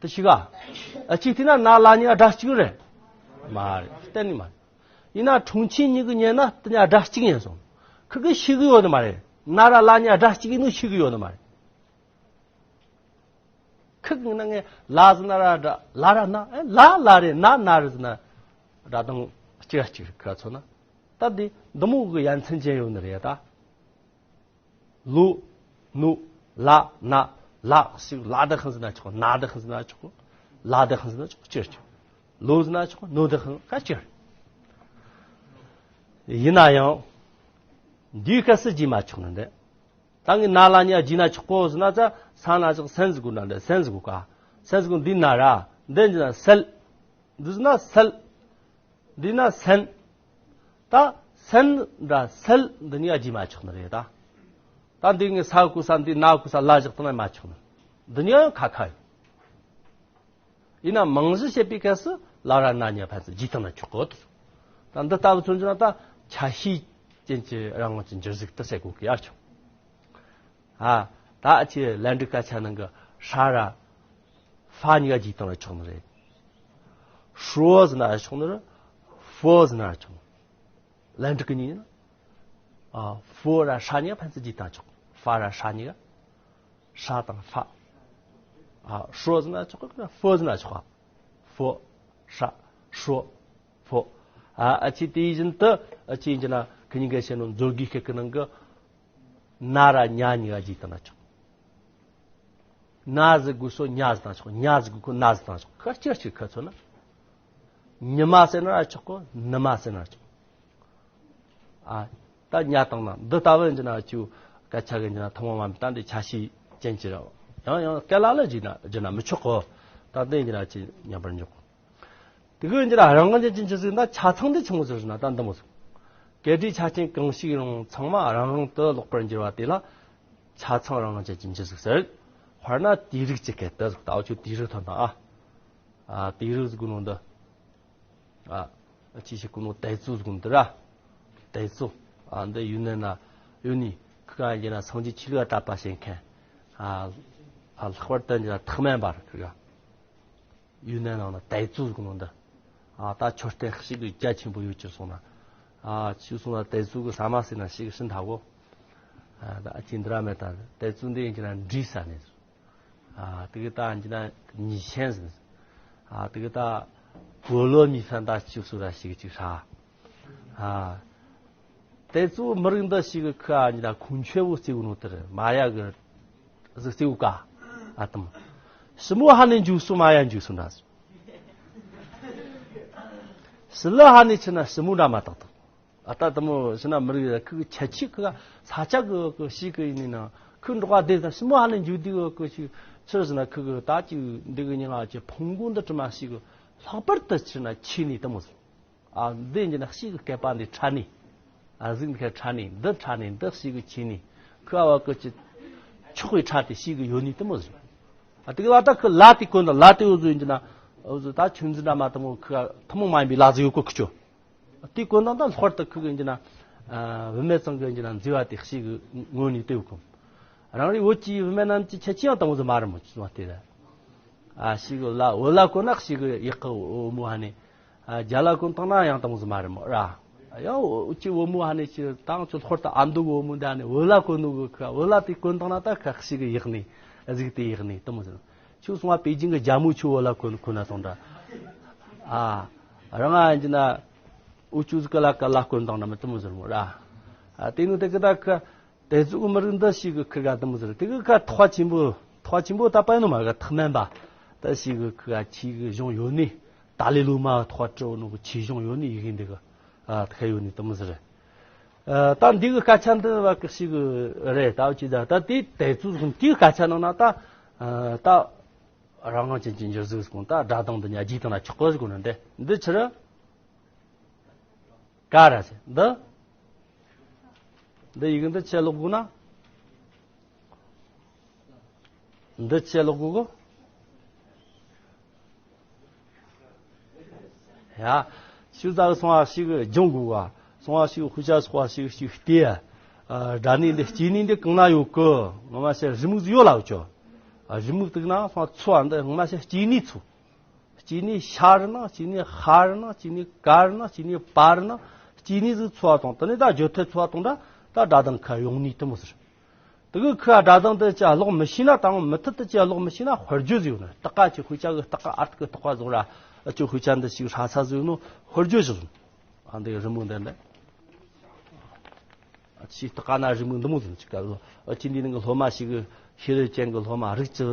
དེ་ཤི་ག་ཨ་གཅིག་དེ་ན་ན་ལ་གཉིས་སྒྲ་གཅིག་རེད། མ་རེད། གཏན་ནས་མ་རེད། ཡིན་ན་ཁྲུང་ཆིང་གཉིས་ཀྱི་ཉན་ན་དེ་ཉ་སྒྲ་གཅིག་ཡིན་སོང་། ཁིར་གི་ཤི་གི་ཡོད་ནི་མ་རེད། ན་ར་ལ་གཉིས་སྒྲ་གཅིག་ཡིན་ནོ་ཤི་གི་ཡོད་ནི་མ་རེད། ཁིར་གི་ན་ངས་ལ་ཟེར་ན་ར་སྒྲ་ལ་ར་ན་ཨེ་ལ་ལ་རེད། ན་ན་རེད་ཟེར་ན་སྒྲ་གདངས་གཅིག་གཅིག་རེད། ཁ་ཚོ་ན་ད་འདི་འདི་མོ་གི་ཡ་མཚན་ཅན་ཡོད་ནི་རེད་ད། ལོ། ནུ། ལ། ན། ལ་ཞིག་ལ་དེ་ཁང་ཟེར་ན་ཆོག་ན་དེ་ཁང་ཟེར་ན་ཆོག་ལ་དེ་ཁང་ཟེར་ན་ཆོག་ཅི་ཆོག་ལོ་ཟེར་ན་ཆོག་ནོ་དེ་ཁང་ཁ་ཅི། ཡིན་ན་ཡང་། འདིའི་སྐབས་སུ་བགྱིས་མ་ཆོག་ནི་འདི། ད་ངས་ན་ལ་གཉིས་བགྱིས་ན་ཆོག་གོ་ཟེར་ན་ཙ་ས་ན་ཆོག་སན་ཟེར་དགོས་ན་འདི་སན་ཟེར་དགོས་ཀ་སན་ཟེར་དགོས། འདི་ན་ར་འདི་འདི་ན་སལ། འདི་ཟེར་ན་སན། འདི་ན་སན། ད་སན་འདྲ་སལ་འདི་གཉིས་ཀ་བགྱིས་མ་ཆོག་ནི་རེད་ད། ད་འདི་ངས་ས་གོ་ས་འདི་ན་གོ་ས་ལ་བཞག་སྟངས་མ་ཆོག་ནི། འདི་གཉིས་ཀ་ཁ་ཁ་ཡོད། ཡིན་ན་མང་གཞི་བཤད་པའི་སྐབས་སུ་ལ་ར་ན་གཉིས་ཕན་ཚུན་བགྱིས་སྟངས་ན་ཆོག་གོ། ད་འདི་ལྟ་བུ་མཚོན་རྒྱུ་ན་ད་ཆ་ཤས་ཅན་གྱི་རང་དབང་གི་འགྱུར་གཟུགས་དེ་ཟེར་དགོས་ཀྱི་ཡར་ཆོག་ཨ། ད་ཨ་ཆེ་ལན་འགྲིག་སྐད་ཆ་ནང་གི་ཧྲ་ར་ཧྥ་གཉིས་ཀ་བགྱིས་སྟངས་ལ་ཆོག་ནི་རེད། ཧྲོ་ཟེར་ན་ཆོག་ནི་རེད། ཧྥོ་ཟེར་ན་ཆོག་ལན་འགྲིག་གི་གཉིས་ཡིན་ན། ཨ། ཧྥོ་ར་ཧྲ་གཉིས་ཀ་ཕན་ཚུན་བགྱིས་སྟངས་ཆོག་ཧྥ་ར་ཧྲ་གཉིས་ཀ་ཧྲ་དང་ཧྥ། ཨ། ཧྲོ་ཟེར་ན་ཆོག་གི་ཧྥོ་ཟེར་ན་ཆོག་ཧྥོ། ཧྲ། ཧྲོ། ཧྥོ། ཨ། ཨ་ཆེ་དེ་བཞིན་དུ་ཨ་ཆེ་ཡིན་གྱི་ན་ཁི་གཉིས་ཀ་བཤད་ནོ་མཛོད་དགེ་སྐད་ཀྱི་ནང་གི་ན་ར་ཉ་གཉིས་ཀ་བགྱིས་སྟངས་ན་ཆོག་ན་ཟེར་དགོས་སོ་ཉ་ཟེར་སྟངས་ཆོག་ཉ་ཟེར་དགོས་ཁོ་ན་ཟེར་སྟངས་ཆོག་ཁ་ཅིག་ཅིག་ཁ་ཚོ་ན། ཉི་མ་ཟེར་ན་ར་ཆོག་གོ་ནུ་མ་ཟེར་ན་ར་ཆོག་ཨ། ད་ཉ་དང་ན་འདི་ལྟ་བུ་ཡིན་གྱི་ན་ཅིའུ་སྐད་ཆ་གི་ཡིན་གྱི་ན་ཐུན་མོང་མ་ཡིན་ད་འདི་ཆ་ཤས་ཅན་གྱི་ར། ཡང་ཡང་སྐད་ལ་ལ་བགྱིས་ན་བགྱིས་ན་མི་ཆོག་གོ་ད་འདི་ཡིན་གྱི་ན་ཅི་ཉམས་པར་འཇོག་དེ་གི་འདི་ལ་རང་དབང་ཅན་གྱི་འགྱུར་གཟུགས་ན་ཆ་ཚང་འདི་ཆི་མོ་ཟེར་ན་ད་འདི་མོ་ཟེར། གལ་ཏེ་ཆ་རྐྱེན་གང་ཞིག་ཡིན་རུང་ཚང་མ་རང་དབང་དུ་ལོག་པར་འགྱུར་བ་དེ་ལ་ཆ་ཚང་རང་དབང་ཅན་གྱི་འགྱུར་གཟུགས་ཟེར། དཔེར་ན་དུས་རིགས་ཀྱི་སྐད་དུ་ཟེར། ད་འུ་ཆོ་དུས་རིགས་ཐོན་དང་ཨ། ཨ། དུས་རིགས་ཟེར་གོ་ནོ་འདི། ཨ། ཅི་ཞིག་གོ་ནོ་ཏའི་ཙུའུ་ཟེར་གོ་ནོ་འདི་ར། ཏའི་ཙུའུ། ཨ། འདི་ཡུན་ནན་ན་ཡོད་ནི་ཁི་ག་ཡིན་ན་སངས་རྒྱས་ཆོས་ལུགས་ལ་དད་པ་བྱེད་མཁན། ཨ། ཨ། ལྷག་པར་དུ་འདི་ལ་ཐེག་དམན་པ་རེད་ཁི་ག་ཡུན་ནན་ནང་ན་ཏའི་ཙུའུ་ཟེར་གོ་ནོ་འདི། ཨ། ད་མཆོད་རྟེན་ཞིག་གི་རྒྱ་ཆེན་པོ་ཡོད་ཅེས་སོང་ན། ཨ། ཅིའུ་སོང་ན་ཏའི་ཙུའུ་གི་ཟ་མ་ཟོས་ན་ཞིག་གི་ཤི་འཐག་གོ་ཨ། ད་ཨ་ཅེ་འདི་ར་མེད་ད་ཏའི་ཙུའུ་འདི་ཡིན་གྱི་ན་འབྲས་ཟ་ནས། ཨ། དེ་གི་ད་འཇི་ན་ཉི་ཤན་ཟིན། ཨ། དེ་གི་ད་གོ་ལོ་མི་ཧྥན་ད་ཅིག་སུ་ར་ཞིག་ཅིག་ཧྲ། ཨ། ཏའི་ཙུའུ་མི་རིགས་འདི་ཞིག་གི་ཁ་འཇི་ན་ཁུང་ཆེ་བོ་རྩེ་བོ་ནོ་དེར་མ་ཡ་གི་ཟིག་རྩེ་བོ་ཀ་ཨ་དམ། ཞི་མོ་ཧ་ནས་འཇུ་སུ་མ་ཡ་འཇུ་སུ་འདྲ་སུ། ཞི་ལི་ཧ་ནས་ཆི་ན་ཞི་མོ་འདྲ་མ་ཏག་ཏག་ཨ་ད་དེ་མོ་ཕྱི་ན་མི་རིགས་ཁུ་ཁྱད་ཆོས་ཁུ་ས་ཆ་གི་གི་ཤིག་གི་ཡིན་ནི་ན་ཁུ་འབྲོག་པ་སྡེ་ས་ཞི་མོ་ཧ་ལས་འཇུ་དུས་གི་གི་ཤིག་ཕྱིར་ཟིན་ན་ཁུ་གི་ད་ཅིག་འདི་གི་ཉི་ང་ཅི་ཕུང་གུ་འདི་དྲི་མ་ཤིག་གི་ལྷག་པར་དུ་ཕྱིར་ན་ཆེ་ནི་དེ་མོ་ཟིན། ཨ་འདི་ཡིན་ན་ཤིག་གི་སྐད་པ་འདི་ཕྲ་ནི། ཨ་གཟུགས་འདི་ཁ་ཕྲ་ནི་འདི་ཕྲ་ནི་འདི་ཤིག་གི་ཆེ་ནི། ཁུ་ཨ་བ་གི་ཅི་ཆོག་གི་ཕྲ་དེ་ཤིག་གི་ཡོད་ནི་དེ་མོ་ཟིན། ཨ་དེ་གི་ལ་ད་ཁུ་ལ་དེ་གོན་ད་ལ་དེ་འུ་ཟུ་ཡིན་ན་འུ་ཟུ་ད་ཆུན་འཛིན་འདྲ་མ་དེ་མོ་ཁུ་ཐུན་མོང་མ་ཡིན་པའི་ལ་ཟིག་ཡོད་གོ་ཁུ་ཆོ། དེའི་གོ་ནང་ད་ལྷོར་དུ་ཁུ་གི་འཇི་ན། བུད་མེད་ཚང་གི་འཇི་ན་མཛེས་པ་དེ་ཤིག་གི་ངོ་ནས་ལྟོས་གོ། རང་རེ་བོད་ཀྱི་བུད་མེད་རྣམས་ཀྱི་ཁྱད་ཆོས་ཡང་དང་པོ་ཟིག་མ་རེད་མོ་ཅི་ཙམ་དེ་རེད། ཨ་ཤིག་གི་ལ་བོད་ལ་གོ་ན་ཤིག་གི་ཡག་གི་བུ་མོ་ཧ་ནི། རྒྱ་ལ་གོ་བཏང་ན་ཡང་དང་པོ་ཟིག་མ་རེད་མོ་ར། ཡང་བོད་ཀྱི་བུ་མོ་ཧ་ནི་ཅི་དང་ཚོ་ལྷོར་དུ་ཨ་མདོ་གི་བུ་མོ་འདི་ནི་བོད་ལ་གོ་ནོ་གི་ཁ་བོད་ལ་དེ་གོན་བཏང་ན་ད་ཁ་ཤིག་གི་ཡག་ནི་གཟིག་དེ་ཡག་ནི་དེ་མོ་ཟིག་ཁྱོད་སོང་བ་པེ་ཅིང་གི་རྒྱ་མོ་ཁྱོད་བོད་ལ་གོན་གོན་ན་སོང་འདྲ། ཨ། རང་ང་ཡིན་ན། འུ་ཅུ་ཟིག་ག་ལ་ག་ལ་གོན་དང་ན་མི་དེ་མོ་ཟེར་མོ་ར། ཨ་དེ་ནི་དེ་གི་ད་ཁ། དེ་ཚོ་མི་རིགས་འདི་ཞིག་གི་ཁིར་ག་དེ་མོ་ཟེར་དེ་གི་ཁ་ཐོག་ཆེན་པོ་ཐོག་ཆེན་པོ་ད་པ་ནོ་མ་ག་ཐག་མན་པ། ད་ཞིག་གི་ཁིར་ག་ཆེ་གི་གཞུང་ཡོད་ནི། ཏཱ་ལའི་བླ་མ་ཐོག་སྤྲོ་ནོ་གི་ཆེ་གཞུང་ཡོད་ནི་ཡི་གེ་འདི་གི། ཨ་ཐག་ཡོད་ནི་དེ་མོ་ཟེར། ཨ་ད་འདི་གི་སྐད་ཆ་འདི་བ་གི་ཞིག་གི་རེད་ད་ཅི་ད་ད་དེ་དེ་ཚོ་གི་སྐད་ཆ་ནང་ན་ད། ཨ་ད། རང་དབང་ཅན་གྱི་འགྱུར་གཟུགས་སྐོང་ད་སྒྲ་གདངས་འདི་ཉ་རྗེས་དང་ན་ཆོག་གོ་ཟེར་གོ་ནི་འདི་འདི་ཕྱིར། ཀ་ར་ཟེར་འདི། འདི་ཡི་གེ་འདི་ཆེ་ལོག་དགོས་ན། འདི་ཆེ་ལོག་གོ་གོ། ཡ། ཤུ་ཟ་གི་སོང་བ་ཞིག་སྦྱོང་དགོས་བ། སོང་བ་ཞིག་དཔེ་ཆ་སོགས་པ་ཞིག་ཞིག་བལྟས། ཨ། སྒྲ་སྣེ་འདི་སྐྱེ་གནས་འདི་གང་ན་ཡོད་གི། ངོ་མ་བཤད་རི་མོ་ཟིག་ཡོད་ལ་ཡོད་ཅོ། ཨ། རི་མོ་དུག་ན་སོང་ཚོ་བ་འདི་ངོ་མ་བཤད་སྐྱེ་གནས་ཚོ། སྐྱེ་གནས་ཤ་རུ་ན། སྐྱེ་གནས་ཤ་རུ་ན། སྐྱེ་གནས་ཀ་རུ་ན། སྐྱེ་གནས་པ་རུ་ན། སྐྱེ་གནས་ཟིག་ཚོ་བ་དང་། དེ་ནས་ད་བརྗོད་ཐད་ཚོ་བ་དང་། ད་ད་སྒྲ་གདངས་ཁ་ཡོང་ནི་དེ་མོ་ཟེར། དེ་གི་ཁོས་སྒྲ་གདངས་དེ་ཅི་ཀློག་མི་ཤེས་ན། དང་མུ་མཐུད་དུ་ཅི་ཀློག་མི་ཤེས་ན། དཔེར་བརྗོད་ཟིག་ཡོད་ནི། སྟག་ཀ་ཅི། དཔེ་ཆ་གི་སྟག་ཀ། ཨར་ཐིག་གི་སྟག་པ་ཟིག་ར། ཅི། དཔེ་ཆ་འདི་ཞིག་ཧྲ་ས་ཟིག་ཡོད་ནོ། དཔེར་བརྗོད་ཟིག་ཡོད་ནོ། ཨ། འདི་རི་མོ་འདི་འདི། ཨ། ཅི། སྟག་ཀ་ན་རི་མོ་འདི་མོ་ཟིག་ཅིག་ག་ལོ། ཨ། ཅི། འདི་ནང་གི་སློབ་མ་ཞིག་གི་ཤེས་རིག་ཅན་གི་སློབ་མ། རིགས་ཅི་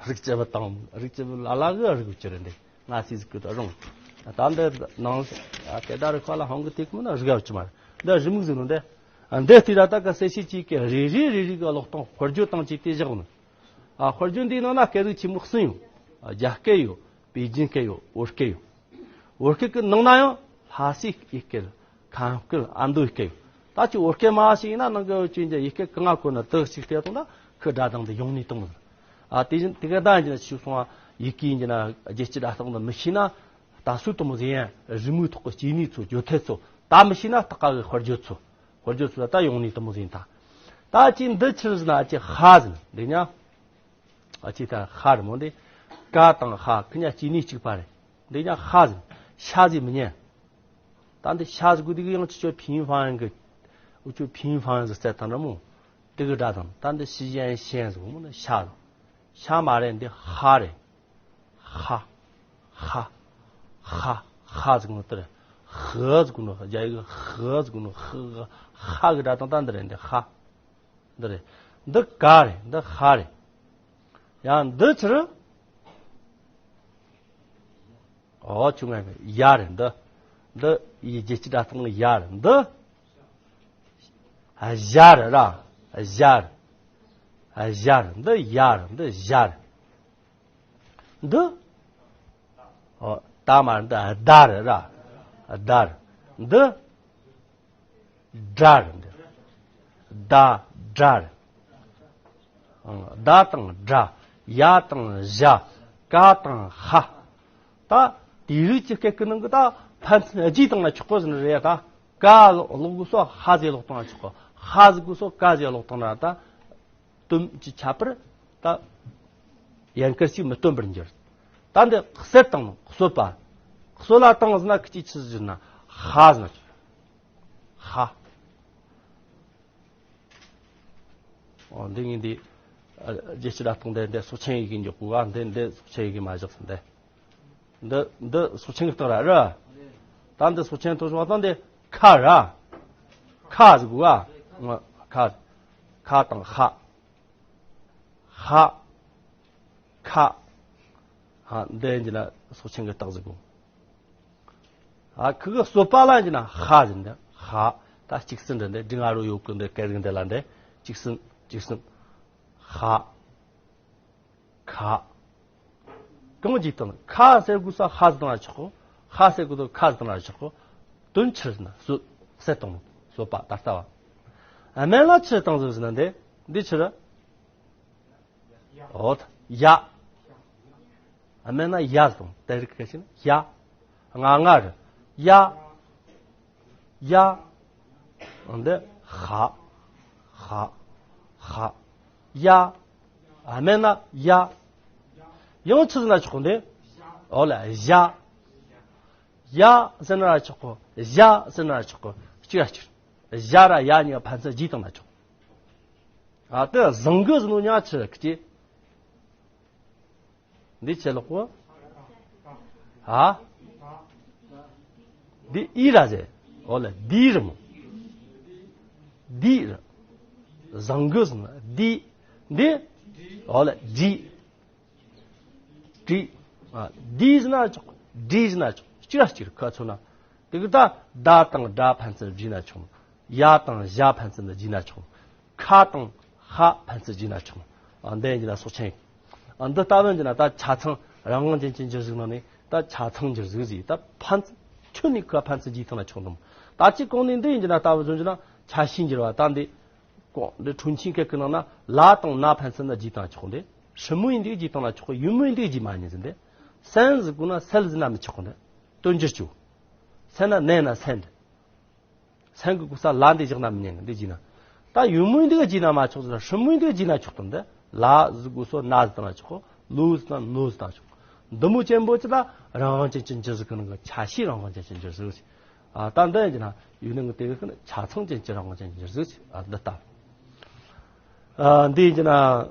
རིགས་ཅི་བུ་དང་། རིགས་ཅི་བུ་ལ་ལ་གི་རིགས་ཅི་རེད་འདི། ང་སི་ཟིག་གི་ད་རུང་། ད་འདི་ནང་། ཨ། དེ་ད་རི་ཁ་ལ་ཧང་གི་ཐིག་མིན་ན་རིག་ཡ་ཅི་མ་རེད། འདི་རི་མོ་ཟིག་ནོ་འདི། ཨ། འདི་ལྟོས་ར། ད་ག་གསལ་བཤད་ཅིག་གི་རེ་རེ་རེ་རེ་གི་ཀློག་སྟངས་དཔེར་བརྗོད་སྟངས་ཅིག་དེ་བཞག་ནོ། ཨ། དཔེར་བརྗོད་འདིའི་ནང་ན་སྐད་རིགས་ཆེན་མོ་གསུམ་ཡོད། ཨ། རྒྱ་སྐད་ཡོད། པེ་ཅིན་སྐད་ཡོད། བོད་སྐད་ཡོད། བོད་སྐད་ཀྱི་ནང་ན་ཡང་ལྷ་སའི་ཡུལ་སྐད། ཁམས་སྐད། ཨ་མདོའི་སྐད་ཡོད། ད་ཅི་བོད་སྐད་མ་ཞིག་ཡིན་ན་ནང་གི་ཅི་འདྲ་ཡུལ་སྐད་གང་ང་གོ་ན་དག་ཅིག་བལྟས་སོང་ན་ཁོའི་སྒྲ་གདངས་འདི་ཡོང་ནི་དང་། ཨ། དེ་བཞིན་དེ་ག་ད་ཡིན་ན་ཞུས་སོང་བ། ཡི་གེ་ཡིན་ན་རྒྱལ་སྤྱིའི་སྒྲ་གདངས་འདི་མི་ཤེས་ན། ད་སུ་དེ་མོ་ཟིག་ཡིན། རི་མོའི་ཐོག་གི་སྐྱེ་གནས་ཚོ། བརྗོད་ཐད་ཚོ། ད་མི་ཤེས་ན་སྟག་ཀ་གི་དཔེར་བརྗོད་ཚོ། དཔེར་བརྗོད་ཚོ་ད་ཡོང་ནི་དེ་མོ་ཟིག་ཡིན་ད། ད་ཅི་འདི་ཆི་ཟེར་ན། ཨ། ཅི་ཧ་ཟེར་འདི་ཉ། ཨ། ཅི་ད་ཧ་རི་མོ་འདི། ཀ་དང་ཧ་ཁི་ཉ་སྐྱེ་གནས་གཅིག་པ་རེད། འདི་ཉ་ཧ་ཟེར། ཤ་ཟེར་མི་ཉན། ད་འདི་ཤ་ཟེར་གོ་དེ་གི་ཡང་ཅི་ཅོ་ཕིན་ཧྥང་ཡང་གི། འུ་ཅོ་ཕིན་ཧྥང་ཡང་ཟེར་ཚད་དང་འདྲ་མོ། དེ་གི་སྒྲ་དང་། ད་འདི་ཤི་ཞན་ཞན་ཟེར་གོ་མོ་ན་ཤ་ཟེར། ཤ་མ་རེད། འདི་ཧ་རེད། ཧ། ཧ། ཧ། ཧ་ཟེར་གོ་ནོ་དེ་རེད། ཧི་ཟེར་གོ་ནོ། རྒྱ་ཡིག་གི་ཧི་ཟེར་གོ་ནོ། ཧི། ཧ་གི་སྒྲ་དང་ད་འདི་རེད། འདི་ཧ། འདི་རེད། འདི་ཀ་རེད། འདི་ཧ་རེད། ཡང་འདི་ཆི་རེད། ཨོ་ཆུང་ང་ཡ་རེད། འདི། འདི་ཡི་རྒྱལ་སྤྱིའི་སྒྲ་གདངས་ཡ་རེད། འདི་ཞ་རེད་ར། ཞ་རེད། ཞ་རེད། འདི་ཡ་རེད། འདི་ཞ་རེད། འདི། ཨོ། ད་མ་རེད། འདི་ཟླ་རེད་ར། ཟླ་རེད། འདི་སྒྲ་རེད། འདི་ཟླ་སྒྲ་རེད། ཨང་། ཟླ་དང་སྒྲ། ཡ་དང་ཞ། ཀ་དང་ཧ། ད་དེ་རིགས་ཀྱི་སྐད་ཀྱི་ནང་གི་ད་ཕན་ཚུན་རྗེས་བཏང་ན་ཆོག་གོ་ཟེར་ནི་རེད། ད་ཀ་ཀློག་དགོས་སོ་ཧ་ཟེར་ཀློག་བཏང་ན་ཆོག་གོ། ཧ་ཟེར་དགོས་སོ་ཀ་ཟེར་ཀློག་བཏང་ན་ད། དོན་གྱི་ཁྱད་པར་ད་ཡན་གར་ཞིག་མི་སྟོན་པར་འགྱུར། ད་འདི་གསལ་བཏང་ནོ། གསོད་པ། གསོད་ལ་བཏང་ཟེར་ན་ཁི་ཅི་ཆི་ཟེར་ན་ཧ་ཟེར་ན་ཆོག་ཧ། ཨོ། འདི་ངས་འདི། ཨ། རྒྱལ་སྤྱིའི་སྒྲ་གདངས་འདི། འདི་སོག་ཆེན་ཡི་གེ་འཇོག་དགོས་ག་འདི། འདི་སོག་ཆེན་ཡི་གེ་མ་བཞག་ཟེར་འདི། འདི། འདི་སོག་ཆེན་གྱི་རྟགས་ར་ར། ད་འདི་སོག་ཆེན་ཐོ་ཞོག་ད་འདི་ཁ་ར། ཁ་ཟེར་དགོས་ག་ང་། ཁ། ཁ་དང་ཧ། ཧ། ཁ། ཧ། འདི་ཡིན་ན་སོག་ཆེན་གྱི་རྟགས་ཟེར་དགོས། ཨ། ཁི་གི་གསོད་པ་ལ་ཡིན་ན་ཧ་ཟེར་འདི། ཧ། ད་གཅིག་ཟེར་འདི་འདི་འབྲིང་ང་རོ་ཡོད་གི་འདི་སྐད་རིགས་འདི་ལ་འདི། གཅིག་ཟེར། གཅིག་ཟེར། ཧ། ཁ། གང་གིས་བཏང་། ཁ་ཟེར་དགོས་ས་ཧ་ཟེར་བཏང་ན་ཆོག་གོ། ཧ་ཟེར་དགོས་ས་ཁ་ཟེར་བཏང་ན་ཆོག་གོ། དོན་ཕྱིར་ན་གསོད། གསད་བཏང་ནོ། གསོད་པ་ད་ལྟ་བ། ཨ། སྨན་ལ་ཕྱིར་བཏང་ཟེར་ན་འདི། འདི་ཕྱིར། ཨོ་ད་ཡ། ཨ། སྨན་ན་ཡ་ཟེར་བཏང་། དེ་རིགས་སྐད་ཆ་ནི་ཡ། ང་ང་རེད། ཡ། ཡ། འདི་ཧ། ཧ། ཧ། ཡ། ཨ། སྨན་ན་ཡ། ཡང་ཆི་ཟེར་ན་ཆོག་གོ་འདི། ཨོ་ལ་ཞ། ཡ་ཟེར་ན་ར་ཆོག་གོ། ཞ་ཟེར་ན་ར་ཆོག་གོ། གཅིག་ར་གཅིག་ཞ་ར་ཡ་གཉིས་ཀ་ཕན་ཚུན་རྗེས་བཏང་ན་ཆོག་ཨ། དེ་བཟང་གི་ཟེར་ནོ་ཉག་ཆི་རེད་ཀི་ཅི། འདི་ཆེ་ལོག་གོ། ཨ། འདི་ཨི་ར་ཟེར། ཨོ་ལ་འདི་རེད་མོ། འདི་རེད། བཟང་གི་ཟེར་ན་འདི། འདི། ཨོ་ལ་འདི། འདི། ཨ། འདི་ཟེར་ན་ཆོག་འདི་ཟེར་ན་ཆོག་གཅིག་ར་གཅིག་ར་ཁ་ཚོ་ན། དེ་གི་ད་ཟླ་དང་སྒྲ་ཕན་ཚུན་བསྒྲིགས་ན་ཆོག་ཡ་དང་ཞ་ཕན་ཚུན་དུ་བསྒྲིགས་ན་ཆོག་ཁ་དང་ཧ་ཕན་ཚུན་བསྒྲིགས་ན་ཆོག་ཨ། འདི་ཡིན་ན་སོགས་ཆེན། ཨ། འདི་ལྟ་བུ་ཡིན་ན་ད་ཆ་ཚང་རང་དབང་ཅན་གྱི་འགྱུར་གཟུགས་ནང་ནས་ད་ཆ་ཚང་འགྱུར་གཟུགས་ཟེར། ད་ཕན་ཚུན་ཁྱོན་ནས་ཁ་ཕན་ཚུན་བསྒྲིགས་བཏང་ན་ཆོག་འདུག་ད་ཅི་གོང་ནས་འདི་ཡིན་ན་ལྟ་བུ་བཟུང་རྒྱུ་ན་ཆ་ཤས་འགྱུར་བ། ད་འདི་གོང་འདི་འཁྲུན་ཆེན་སྐད་ཀྱི་ནང་ན་ལ་དང་ན་ཕན་ཚུན་ན་བསྒྲིགས་བཏང་ཆོག་འདི། ཧྲིལ་མོ་ཡིན་དུས་བརྗེས་བཏང་ན་ཆོག་གི། ཡུལ་མོ་ཡིན་དུས་བརྗེས་མ་ཉན་ཟིན་ཏེ། སན་ཟེར་དགོས་ན་སལ་ཟེར་ན་མི་ཆོག་གི་འདི། དོན་འགྱུར་ཆོག་སན་ན་ནན་ན་སན་འདི། སན་གི་གོ་ས་ལ་འདི་བཞག་ན་མི་ཉན་གི། འདི་བརྗེས་ན། ད་ཡུལ་མོ་ཡིན་དུས་བརྗེས་ན་མ་ཆོག་ཟེར། ཧྲིལ་མོ་ཡིན་དུས་བརྗེས་ན་ཆོག་གི། འདི་ལ་ཟེར་དགོས་སོ་ན་ཟེར་བཏང་ན་ཆོག་ལོ་ཟེར་བཏང་ན་ནོ་ཟེར་བཏང་ན་ཆོག་འདི་མོ་ཅན་པོ་ཅི་ད་རང་དབང་ཅན་གྱི་འགྱུར་ཟིག་གི་ནང་གི་ཆ་ཤས་རང་དབང་ཅན་གྱི་འགྱུར་ཟིག་ཟེར། ཨ། ད་འདི་ཡིན་གྱི་ན་ཡུལ་ནང་གི་དེ་གི་ཆ་ཚང་ཅན་གྱི་རང་དབང་ཅན་གྱི་འགྱུར་ཟིག་ཟེར། ཨ། འདི་ལྟ། ཨ། འདི་ཡིན་གྱི་ན། ཨ།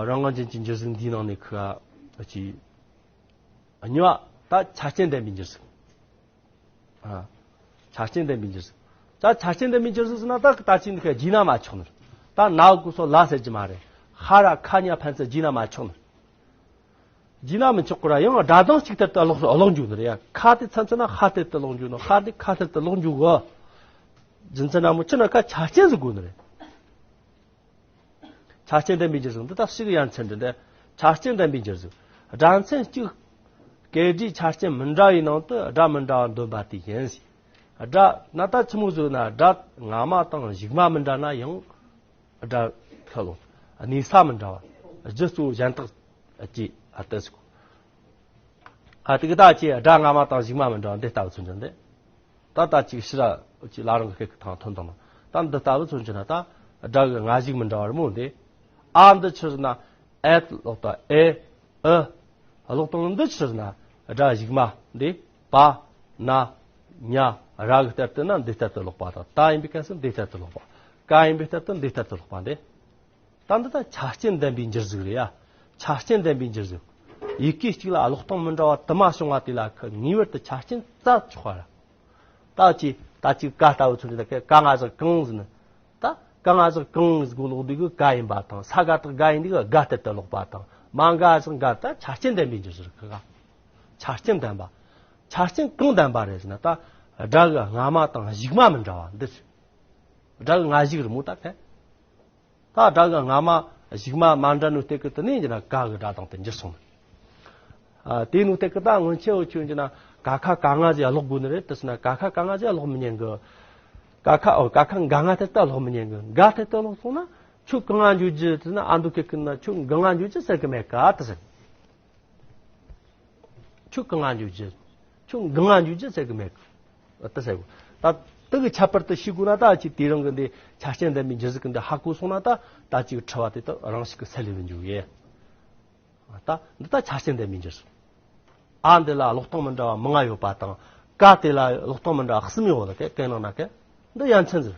རང་དབང་ཅན་གྱི་འགྱུར་ཟིག་འདིའི་ནང་ནས་ཁི་ཨ་ཅི། གཉིས་པ། ད་ཆ་རྐྱེན་ལྡན་པའི་འགྱུར་ཟིག་ཨ། ཆ་རྐྱེན་ལྡན་པའི་འགྱུར་ཟིག་ད་ཆ་རྐྱེན་ལྡན་པའི་འགྱུར་ཟིག་ཟེར་ན། ད་ད་ཅི་འདི་ཁ་བརྗེས་ན་མ་ཆོག་ནི། ད་ན་གོ་སོ་ལ་ཟེར་གྱི་མ་རེད། ཧ་ར་ཁ་ཉ་ཕན་ཚུན་བརྗེས་ན་མ་ཆོག་ནི། བརྗེས་ན་མི་ཆོག་གི་ར། ཡང་སྒྲ་གདངས་གཅིག་ལྟར་དུ་ཀློག་ཀློག་འཇུག་ནི་རེད་ཡ། ཁ་དེ་ཚན་ཚན་ན་ཧ་ལྟར་དུ་ཀློག་འཇུག་ནི། ཧ་དེ་ཁ་ལྟར་དུ་ཀློག་འཇུག་གོ། རྒྱུ་མཚན་ན་མོ་ཆི་ན་ཁ་ཆ་རྐྱེན་ཟིག་དགོས་ནི་རེད། ཆ་རྐྱེན་ལྡན་པའི་འགྱུར་ཟིག་འདི་ད་ཞིག་ཡ་མཚན་འདི་འདི། ཆ་རྐྱེན་ལྡན་པའི་འགྱུར་ཟིག་སྒྲ་མཚན་གཅིག་སྐད་སྒྲའི་ཆ་རྐྱེན་མི་འདྲ་བའི་ནང་དུ་སྒྲ་མི་འདྲ་བ་འདོན་པ་དེ་ཡིན་ཟེར། སྒྲ་ན་ད་ཆི་མོ་ཟིག་ན། སྒྲ་སྔ་མ་དང་གཞུག་མ་མི་འདྲ་ན་ཡང་སྒྲ་ཁ་ལོ། གནས་ས་མི་འདྲ་བ། རྒྱུ་གཙོ་བོ་གཞན་དག་ཅེས་ཨ་ཏི་ཟིག་ཨ། དེ་གི་ད་ཅི་སྒྲ་སྔ་མ་དང་གཞུག་མ་མི་འདྲ་བ་འདི་ལྟ་བུ་མཚོན་གྱི་འདི། ད་ད་ཅིག་ཕྱི་ར་ཅིག་ལ་རང་གི་སྐད་ཀྱི་ཐང་ཐོན་དང་། ད་འདི་ལྟ་བུ་མཚོན་གྱི་ན། ད་སྒྲ་གི་སྔ་གཞུག་མི་འདྲ་བ་རེད་མོ་འདི། ཨ་འདི་ཆི་ཟེར་ན་ཨེ་ལོག་ད་ཨེ། ཨ། ལོག་དང་འདི་ཆི་ཟེར་ན་སྒྲ་གཞུག་མ་འདི་པ་ན་ཉ་ར་གི་ལྟར་དུ་ན་འདི་ལྟར་དུ་ལོག་པ་དང་། ད་ཡིན་པའི་སྐབས་སུ་འདི་ལྟར་དུ་ལོག་པ། ཀ་ཡིན་པའི་ལྟར་དུ་འདི་ལྟར་དུ་ལོག་པ་འདི། ད་འདི་ད་ཆ་རྐྱེན་ལྡན་པའི་འགྱུར་ཟིག་རེད་ཡ། ཆ་རྐྱེན་ལྡན་པའི་འགྱུར་ཟིག་ཡི་གེ་གཅིག་ལ་ཀློག་སྟངས་མི་འདྲ་བ་དུ་མ་བྱུང་བ་དེ་ལ་ཁ་ངེས་པར་དུ་ཆ་རྐྱེན་རྩ་ཆོག་པ་ར། ད་ཅི་ད་ཅི་ཀ་ལྟ་བུ་མཚོན་གྱི་ད། ཀ་ང་བཞག་གང་ཟེར་ན། ད་ཀ་ང་བཞག་གང་ཟེར་གོ་ཀློག་དུས་གི་ཀ་ཡིན་པ་དང་། ས་ག་བཏགས་སྒ་ཡིན་དུས་གི་སྒ་ལྟར་དུ་ཀློག་པ་དང་། མ་འགའ་བཞག་འགའ། ད་ཆ་རྐྱེན་ལྡན་པའི་འགྱུར་ཟིག་རེད་ཀ། ཆ་རྐྱེན་ལྡན་པ། ཆ་རྐྱེན་གང་ལྡན་པ་རེད་ཟེར་ན། ད་སྒྲ་གི་སྔ་མ་དང་གཞུག་མ་མི་འདྲ་བ་འདི་རེད། སྒྲ་གི་སྔ་གཞུག་རེད་མོ་ད་ཁ། ད་སྒྲ་གི་སྔ་མ་གཞུག་མ་མ་འདྲ་ནོ་སྟེ་གི་དེ་ནས་ཡིན་ན་ཀ་གི་སྒྲ་གདངས་དེ་འགྱུར་སོང་། ཨ། དེ་ནོ་སྟེ་གི་ད་སྔོན་ཆད་འུ་ཆོས་ཡིན་ན་ཀ་ཁ་ག་ང་ཟེར་ཀློག་དགོས་ནི་རེད། དེ་ཟེར་ན་ཀ་ཁ་ག་ང་ཟེར་ཀློག་མི་ཉན་གི། ཀ་ཁ། ཨོ། ཀ་ཁ་ག་ང་ལྟར་དུ་ཀློག་མི་ཉན་གི། ག་ལྟར་དུ་ཀློག་སོང་ན་ཁྱོད་གང་ང་འགྱོ་རྒྱུ། དེ་ན་ཨ་མདོ་སྐད་ཀྱི་ན་ཁྱོད་གང་ང་འགྱོ་རྒྱུ་ཟེར་གི་མེད་ཀ་དེ་ཟེར། ཁྱོད་གང་ང་འགྱོ་རྒྱུ། ཁྱོད་གང་ང་འགྱོ་རྒྱུ་ཟེར་གི་མེད་གི། ད་ཟེར་གོ། ད་དེ་གི་ཁྱད་པར་དེ་ཤེས་དགོས་ན། ད་ཅིག་དེ་རིང་གི་འདི་ཆ་རྐྱེན་ལྡན་པའི་འགྱུར་ཟིག་གི་འདི་ཧ་གོ་སོང་ན། ད་ད་ཅིག་འཁྲུལ་བ་དེ་དག་རང་ཤུགས་ཀྱིས་སེལ་ལེ་བའི་འཇུག་ཡེ། ད་འདི་ད་ཆ་རྐྱེན་ལྡན་པའི་འགྱུར་ཟིག་ཨ་འདི་ལ་ཀློག་སྟངས་མི་འདྲ་བ་མང་ང་ཡོད་པ་དང་། ཀ་དེ་ལ་ཀློག་སྟངས་མི་འདྲ་བ་གསུམ་ཡོད་ལ། ཀ་ཀའི་ནང་ན་ཀ་འདི་ཡ་མཚན་ཟིག་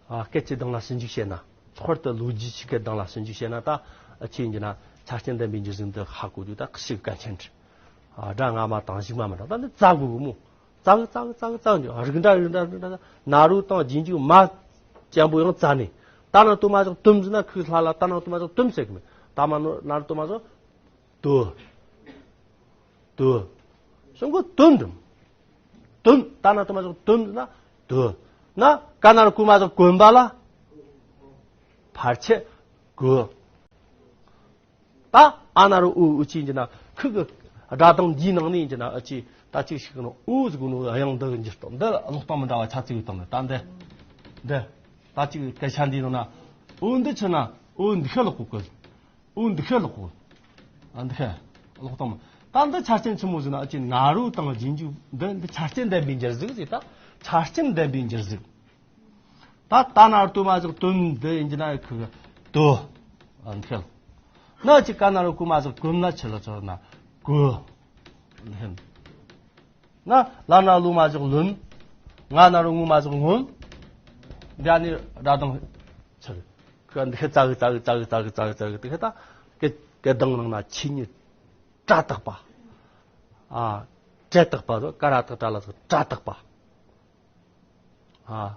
ཨ། སྐད་ཀྱི་གདངས་ལ་ཞིབ་འཇུག་བྱས་ན། ལྷག་པར་དུ་ལོ་རྒྱུས་ཀྱི་སྐད་གདངས་ལ་ཞིབ་འཇུག་བྱས་ན། ད་ཨ་ཅི་ཡིན་གྱི་ན་ཆ་རྐྱེན་ལྡན་པའི་འགྱུར་ཟིག་འདི་ཧ་གོ་རྒྱུ་ད་ཞེ་གི་གལ་ཆེན་རེད། ཨ། སྒྲ་སྔ་མ་དང་གཞུག་མ་མི་འདྲ། ད་འདི་རྩ་དགོས་གི་མོ། རྩ་གི་རྩ་གི་རྩ་གི་རྩ་གི་འགྱུར། རིགས་འདྲ་རིགས་འདྲ་རིགས་འདྲ། ན་རོ་དང་རྗེས་འཇུག་མ་ཅན་པོ་ཡང་རྩ་ནས། ད་ན་དུ་མ་བཞག་དུམ་ཟེར་ན། ཁོའི་ལྷ་ལ་ད་ན་དུ་མ་བཞག་དུམ་ཟེར་གི་མེད། ད་མ་ནོ་ན་རོ་དུ་མ་བཞག་དུ། དུ། གཞུང་གི་དུམ་དུམ། དུམ། ད་ན་དུ་མ་བཞག་དུམ་ཟེར་ན་དུ། ན་ཀ་ན་རོ་གོ་མ་བཞག་གོན་པ་ལ་ཕར་ཆེར་གོ། ད་ཨ་ན་རོ་ཨུ། ཨུ་ཅི་ཡིན་གྱི་ན་ཁུ་གི་སྒྲ་གདངས་འདིའི་ནང་ནས་ཡིན་གྱི་ན། ཨ་ཅི་ད་ཅིག་ཞིག་ནོ། ཨུ་ཟེར་གོ་ནོ་དབྱངས་འདི་གི་འགྱུར་སྟངས་འདི་ཀློག་སྟངས་མི་འདྲ་བ་ཆ་ཙིག་ཡོད་དམ་ལ། ད་འདི་འདི་ད་ཅིག་སྐད་ཆ་འདིའི་ནང་ན་ཨུ་འདི་ཆི་ན་ཨུ་འདི་ཤ་ལོག་གོ་གི། ཨུ་འདི་ཤ་ལོག་གོ། ཨ། འདི་ཤ་ལོག་སྟངས་མི། ད་འདི་ཆ་རྐྱེན་ཆི་མོ་ཟེར་ན། ཨ་ཅི་ན་རོ་དང་རྗེས་འཇུག་འདི་འདི་ཆ་རྐྱེན་ལྡན་པའི་འགྱུར་ཟིག་ཟེར། ད་ཆ་རྐྱེན་ལྡན་པའི་འགྱུར་ཟིག་ད་ད་ན་རོ་དུ་མ་བཞག་དུམ་འདི་ཡིན་གྱི་ན་ཁུ་གི་དུ། ཨ། འདི་ཤ་ལོག། ན་ཅི་ཀ་ན་རོ་གོ་མ་བཞག་གོམ་ལ་ཆི་ལ་ཆོག་ན་གོ། འདི་ཤ་ལོག། ན་ལ་ན་ལུ་མ་བཞག་ལུན། ང་ན་རོ་ངུ་མ་བཞག་ངུན། འདི་ཨ་ནི་སྒྲ་གདངས་ཆི་རེད། ཁོ་འདི་ཁ་ཙ་གི་ཙ་གི་ཙ་གི་ཙ་གི་ཙ་གི་ཙ་གི་དེ་ཁ་ད་སྐད་སྐད་གདངས་ནང་ན་ཆོས་ཉིད་སྒྲ་དག་པ། ཨ། སྒྲ་དག་པ་རོ། ཀ་ར་བཏགས་སྒྲ་ལ་སོགས་སྒྲ་དག་པ། ཨ།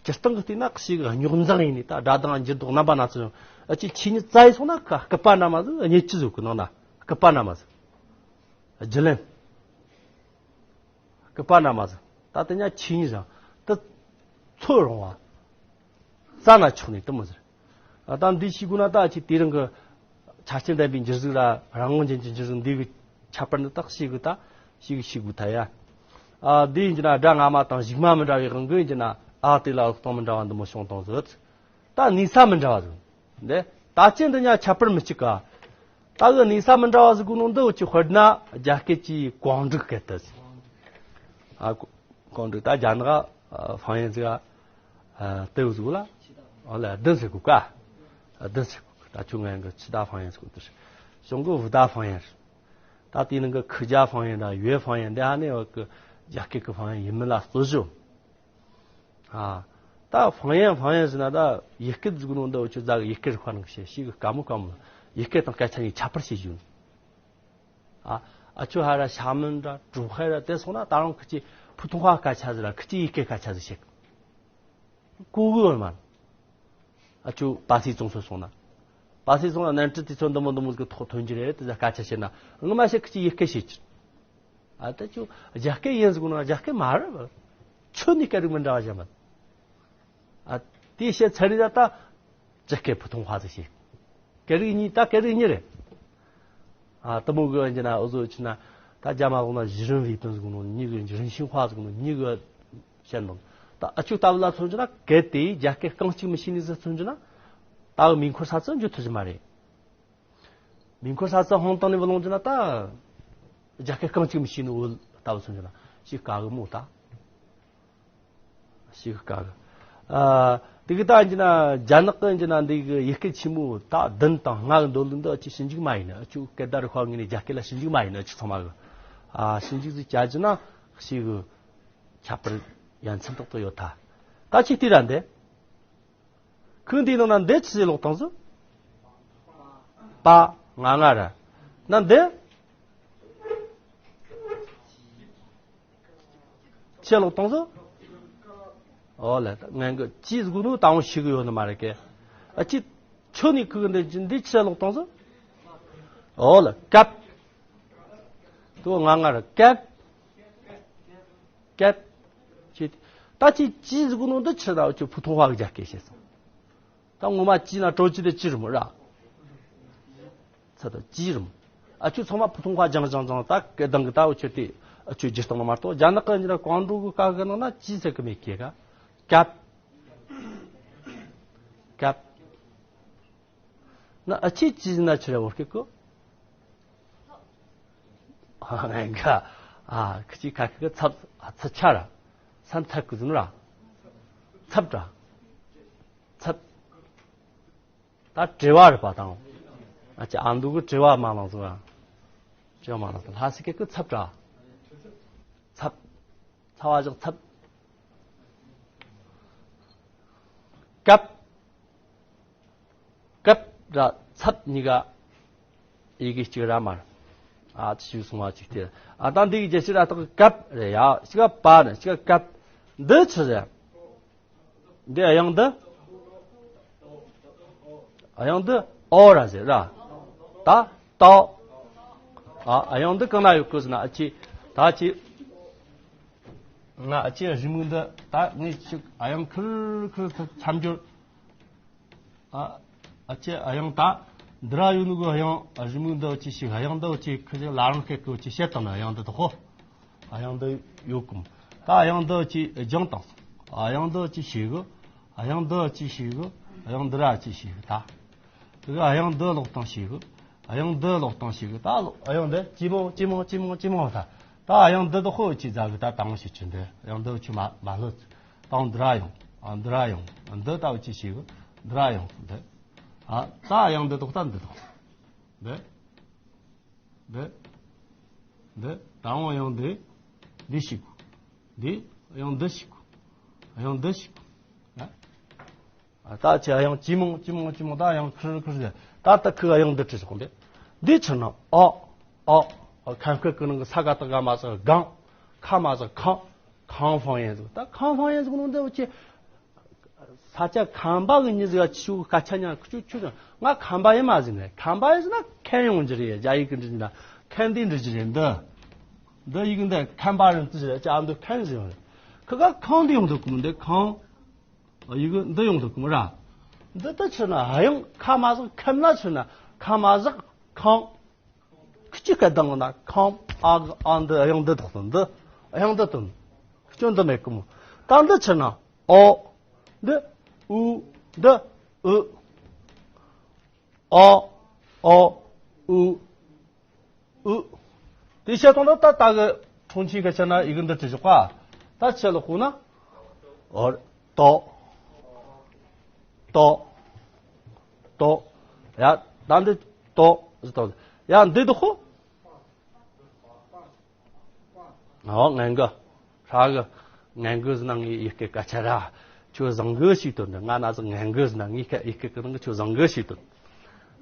སྤྱིར་བཏང་གི་བལྟས་ན་ཞེ་གི་རྙོག་འཛིང་ཡིན་ནི། ད་སྒྲ་གདངས་འགྱུར་ལྡོག་རྣམ་པ་སྣ་ཚོགས་ཡོང་། ཨ་ཅི་ཆོས་ཉིད་རྩ་ཡི་སོང་ན་ཁ་སྐུད་པ་འདྲ་མོ་ཟིག་སྙེད་ཅི་ཟིག་གི་ནང་ན་སྐུད་པ་འདྲ་མོ་ཟིག་རྒྱུ་ལེན། སྐུད་པ་འདྲ་མོ་ཟིག་ད་དེ་ཉ་ཆོས་ཉིད་རང་དེ་ཚོ་རུང་བ། རྩ་ན་ཆོག་ནི་དེ་མོ་ཟིག་ཨ། ད་འདི་ཤེས་དགོས་ན་ད་ཅི་དེ་རིང་གི་ཆ་རྐྱེན་ལྡན་པའི་འགྱུར་ཟིག་ར་རང་དབང་ཅན་གྱི་འགྱུར་ཟིག་འདི་གི་ཁྱད་པར་འདི་དག་ཤེས་དགོས། ད་ཤེས་གི་ཤེས་དགོས་ད་ཡ། ཨ་འདི་ཡིན་གྱི་ན་སྒྲ་སྔ་མ་དང་གཞུག་མ་མི་འདྲ་བའི་དབང་གིས་ཡིན་གྱི་ན་ཨ་དེ་ལ་འུག་གཏོང་མི་འདྲ་བ་འདི་མོ་བྱུང་བཏང་ཟིག་ད་ནུས་ས་མི་འདྲ་བ་ཟིག་འདི་ད་ཅི་འདི་ཉ་ཁྱད་པར་མི་གཅིག་ག་ད་གི་ནུས་ས་མི་འདྲ་བ་ཟིག་གོ་ནོ་འདི་འུ་ཅི་དཔེར་ན་རྒྱ་སྐད་ཀྱི་གོང་འགྲིག་སྐད་དུ་ཟིག་ཨ་གོང་འགྲིག་ད་རྒྱ་ནག་ཕང་ཡན་ཟིག་ཨ་དེ་བུ་ཟིག་ལ་ཨ་ལ་བདུན་ཟིག་གོ་ཀ་བདུན་ཟིག་གོ་ད་ཆུ་ངན་གི་ཆི་ད་ཕང་ཡན་ཟིག་གོ་དུ་ཞིག་གཞུང་གི་བུ་ད་ཕང་ཡན་ཟིག་ད་དེའི་ནང་གི་ཁི་རྒྱ་ཕང་ཡན་དང་ཡོད་ཕང་ཡན་འདི་ཧ་ནས་བ་གི་རྒྱ་སྐད་ཀྱི་ཕང་ཡན་ཡིན་མིན་ལ་རྩོད་གཞི། ཨ། ད་ཕང་ཡན་ཕང་ཡན་ཟེར་ན་ད་ཡི་གེ་ཟིག་ནང་འདི་འུ་ཆོ་ཛ་གི་ཡི་གེ་རིག་པ་ནང་བཤད་ཤེས་གི་དཀའ་མོ་དཀའ་མོ་ཡི་གེ་དང་སྐད་ཆ་གཉིས་ཁྱད་པར་བཤད་རྒྱུ། ཨ། ཨ་ཆོ་ཧ་ར་ཤ་མིན་འདྲ་གྲུ་ཧ་ར་དེ་སོང་ན་ད་རུང་ཁི་ཅི་ཕུ་ཐུང་ཧ་སྐད་ཆ་ཟིག་ར་ཁི་ཅི་ཡི་གེ་སྐད་ཆ་ཟིག་བཤད་གི། གོ་གི་ཡོད་མ། ཨ་ཆུ་པ་སི་ཙོང་སོ་སོང་ན། པ་སི་ཙོང་ན་ནན་ཀྲི་དེ་ཚོ་འདི་མོ་འདི་མོ་གི་ཐོག་ཐོན་གྱི་རེད་དེ་ཟ་སྐད་ཆ་བཤད་ན་ངི་མ་ཤེས་ཁི་ཅི་ཡི་གེ་ཤེས་ཀྱི། ཨ་ད་ཆུ་རྒྱ་སྐད་ཡིན་ཟིག་ན་རྒྱ་སྐད་མ་རེད་བ། ཆོ་ནི་སྐད་རིགས་མི་འདྲ་བ་བཤད་མ། ཨ་དེ་བཤད་ཚར་རེད་ད་ད་རྒྱ་སྐད་ཕུ་ཐུང་ཧ་ཟིག་ཤེས། སྐད་རིགས་གཉིས་ད་སྐད་རིགས་གཉིས་རེད། ཨ་དེ་མོ་གི་ཡིན་ན་འུ་ཟོ་ཆི་ན་ད་རྒྱ་མ་གོང་ན་གཞི་རིམ་བའི་དོན་ཟིག་ནོ་གཉིས་གི་རིན་ཤིང་དཔའ་ཟིག་ནོ་གཉིས་གི་བཤད་འདུག་ད་ཨ་ཆུ་ལྟ་བུ་ལ་མཚོན་རྒྱུ་ན་གལ་ཏེ་རྒྱ་སྐད་རྐང་གཅིག་མི་ཤེས་ནི་ཟིག་མཚོན་རྒྱུ་ན་ད་མིང་འཁོར་ས་ཚོ་འཇུ་ཐུབ་ཀྱི་མ་རེད། མིང་འཁོར་ས་ཚོ་ཧོང་ཏང་ནས་བུ་ལོང་རྒྱུ་ན་ད་རྒྱ་སྐད་རྐང་གཅིག་མི་ཤེས་ནི་འུ་ལྟ་བུ་མཚོན་རྒྱུ་ན་ཤེས་དཀའ་གི་མོ་ད། ཞིག་དཀའ་གི། ཨ། དེ་གི་ད་ཡིན་ན་རྒྱ་ནག་གི་ཡིན་ན་འདི་གི་ཡི་གེ་ཆེན་མོ་ད་བདུན་དང་ལྔ་གི་འདོད་ལུགས་འདི་ཨ་ཅི་ཞིབ་འཇུག་མ་ཡིན་ཨ་ཅུ་སྐད་བརྡ་རིག་པ་ངོས་ནས་རྒྱ་སྐད་ལ་ཞིབ་འཇུག་མ་ཡིན་ཨ་ཅི་ཚང་མ་གི། ཨ་ཞིབ་འཇུག་ཟིག་བྱ་རྒྱུ་ན་ཞིག་གི་ཁྱད་པར་ཡ་མཚན་ཏག་ཏག་ཡོད་ད། ད་ཅི་དེ་ར་འདི། ཁོས་འདིའི་ནང་ན་འདི་ཆི་ཟིག་ཀློག་བཏང་ཟིག་པ་ང་ང་ར། ན་འདི། ཆི་ཀློག་བཏང་ཟིག་ཨོ་ལ་ད་ངན་གི་ཅི་ཟིག་ནོ་ད་འོང་ཤི་གི་ཡོད་ནི་མ་རེད་གི། ཨ་ཅི་ཆོ་ནི་ཁུ་གི་འདི་འདི་ཆི་ཀློག་བཏང་ཟིག་ཨོ་ལ་ཀབ། དོ་ང་ང་ར་ཀབ། ཀབ། ཅི། ད་ཅི་ཅི་ཟིག་ནོ་འདི་ཆི་ད་ཅི་ཕུ་ཐུང་བ་གི་རྒྱ་སྐད་བཤད་སོང་། ད་ངོ་མ་ཅི་ན་གྲོ་ཅི་དེ་ཅི་རུ་མོ་ར། ཚ་ད་ཅི་རུ་མོ། ཨ་ཆུ་ཚང་མ་ཕུ་ཐུང་བ་ལྗང་ལྗང་ལྗང་ད་སྐད་གདངས་གི་ད་འུ་ཆུ་དེ་ཨ་ཆུ་ཇི་སྟོང་མ་གཏོགས་རྒྱ་ནག་གི་འདི་ན་གང་འགྲོ་གི་ཀ་གི་ནང་ན་ཅི་ཟེར་གི་མེད་ཀི་ག་ཀབ། ཀབ། ན་ཨ་ཆི་ཅི་ན་ཆི་རེ་བོར་ཀི་ཀོ། ཨ་ཁི་ཅི་ཁ་ཁི་ཚབ་ཚ་ཆ་ར། སམ་ཚ་ཀི་ཟུན་ར། ཚབ་ར། ཚབ། ད་དྲི་བ་རེད་པ་དང་། ཨ་ཅི་ཨ་འདུག་གི་དྲི་བ་མ་ལངས་སོང་ཨ། དྲི་བ་མ་ལངས་སོང་ལྷ་སི་ཀེ་ཀི་ཚབ་ར། ཚབ། ཚ་བ་བཞག་ཚབ། ཀབ། ཀབ་ར་ཚབ་གཉིས་ཀ་ཡི་གེ་གཅིག་ར་མ་རེད། ཨ་ཅི་ཞིག་སོང་བ་ཅིག་དེ། ཨ་ད་འདི་གི་རྒྱལ་སྤྱི་ར་ཐག་ཀབ་རེད་ཡ། གཅིག་ག་པ་ནི་གཅིག་ག་ཀབ། འདི་ཆི་རེད། འདི་དབྱངས་འདི། དབྱངས་འདི་ཨོ་ར་ཟེར་ར། ད་ཏོ། ཨ་དབྱངས་འདི་གང་ན་ཡོད་གི་ཟེར་ན་ཨ་ཅི། ད་ཅི། ང་ཨ་ཅི་རི་མོ་འདི་ད་ངས་ཅིག་དབྱངས་ཁིར་ཁིར་ཁིར་མཚམས་སྦྱོར། ཨ་ཨ་ཅེ་ཨ་ཡང་ད་འདི་ར་ཡོད་ནི་གི་ཨ་ཡང་རི་མོ་འདི་ཅི་ཞིག་ཨ་ཡང་འདི་ཅི་ཁི་ཅི་ལ་རང་སྐད་ཀི་ཅི་བཤད་དང་ན་ཨ་ཡང་འདི་དོ་ཁོ། ཨ་ཡང་འདི་ཡོད་གམ། ད་ཨ་ཡང་འདི་ཅི་སྦྱང་དང་། ཨ་ཡང་འདི་ཅི་ཤེས་གི། ཨ་ཡང་འདི་ཅི་ཤེས་གི། ཨ་ཡང་འདི་ར་ཅི་ཤེས་གི་ད། དེ་གི་ཨ་ཡང་འདི་ཀློག་སྟངས་ཤེས་གི། ཨ་ཡང་འདི་ཀློག་སྟངས་ཤེས་གི། ད་ཨ་ཡང་འདི་ཅི་མོ་ཅི་མོ་ཅི་མོ་ཅི་མོ་ད། ད་ཨ་ཡང་འདི་དོ་ཁོ་ཅི་ཛ་གི་ད་དང་ཤེས་ཅི་འདི་ཨ་ཡང་འདི་ཅི་མ་མ་ལྷོད། ད་འདི་ར་ཡོང་། ཨ་འདི་ར་ཡོང་། འདི་ལྟ་བུ་ཅི་ཞིག་འདི་ར་ཡོང་། འདི། ཨ་ད་ཡང་འདི་དོག་ད་འདི་དོག་འདི། འདི། འདི། ད་འོང་ཡང་འདི། འདི་ཞིག་འདི། ཡང་འདི་ཞིག་ཡང་འདི་ཞིག་ཨ་ད་ཅི་ཡང་ཅི་མོ་ཅི་མོ་ཅི་མོ་ད་ཡང་ཁིར་ཁིར་ཟེར། ད་ད་ཁི་ཡང་འདི་ཁྲི་ཞོག་འདི། འདི་ཆི་ན་ཨོ། ཨོ། ཁམ་ཁི་ཀི་ནང་གི་ས་ག་ད་ག་མ་ཟག་གང་། ཁ་མ་ཟག་ཁང་། ཁང་ཧྥང་ཡན་ཟིག་ད་ཁང་ཧྥང་ཡན་ཟིག་ནང་འདི་འུ་ཅི། ས་ཆ་ཁམས་པ་གི་མྱི་ཟིག་ཆུ་སྐད་ཆ་ཉན་ཁུ་ཆུ་ཆུ་ང་ཁམས་པ་ཡིན་མ་ཟིན་ནས་ཁམས་པ་ཡིན་ཟིན་ན་ཁན་ཡོང་རྒྱུ་རེད། རྒྱ་ཡིག་གི་འབྲི་རྒྱུ་ན་ཁན་འདི་འབྲི་རྒྱུ་རེད། འདི་འདི་ཡིག་འདི་ཁམས་པ་རིན་ཙི་རེད། ཅི་ཨ་འདི་ཁན་ཟིན་རེད། ཁི་ག་ཁང་འདི་ཡོང་འདུག་གི་མི་འདི་ཁང་ཡིག་འདི་ཡོང་འདུག་གི་མི་ར། འདི་ད་ཆི་ན་ཧ་ཡང་ཁ་མ་ཟག་ཁམས་ན་ཆི་ན་ཁ་མ་ཟག་ཁང་། ཁི་ཅི་སྐད་གདངས་ན་ཁང་ཨ་གི་ཨ་འདི་ཨ་ཡང་འདི་དོག་ཏུ་འདི་ ཡང་འདི་དོན། སྐྱོན་འདི་མེད་གི་མོ། ད་འདི་ཕྱིར་ན་ཨོ། འདི་ཨུ། འདི་ཨུ། ཨོ། ཨོ། ཨུ། ཨུ། དེ་བྱས་ཙང་ད་ད་གི་ཁྲུང་ཆིང་གི་ཕྱིར་ན་ཡི་གེ་འདི་བྲིས་ཞོག་པ། ད་ཕྱི་ལ་ཁུག་ན། ཨོ། ཏོ། ཏོ། ཏོ། ཡ། ད་འདི་ཏོ་ཟེར་ཏོ། ཡ། འདི་དུ་ཁུག་ཨོ། ངན་གི། ཧྲ་གི། ངན་གི་ཟེར་ན་ངའི་ཡི་གེ་སྐད་ཆ་ར། ཁྱོད་བཟང་གི་ཞིག་དོན་འདི། ང་ན་ཟིག་ངན་གི་ཟེར་ན་ངའི་སྐད་ཡི་གེ་གི་ནང་གི་ཁྱོད་བཟང་གི་ཞིག་དོན།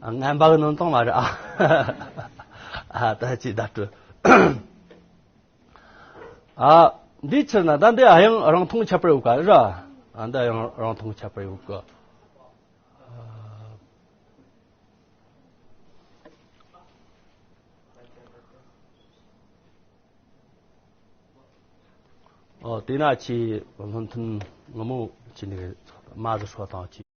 ཨ། ངན་པ་གི་ནང་དང་མ་རེད་ཨ། ཨ། ད་ཅི་ད་སྤྲོད། ཨ། འདི་ཕྱིར་ན་ད་འདི་ཨ་ཡང་རིང་ཐུང་ཁྱད་པར་ཡོད་ག་ར། ཨ། འདི་ཡང་རིང་ཐུང་ཁྱད་པར་ཡོད་གི། ཨོ། དེ་ན་ཁྱེད་བློ་མཐུན་ངོ་མོ་ཁྱེད་ནི་མ་ཟི་ཧྲོ་དང་ཁྱེད།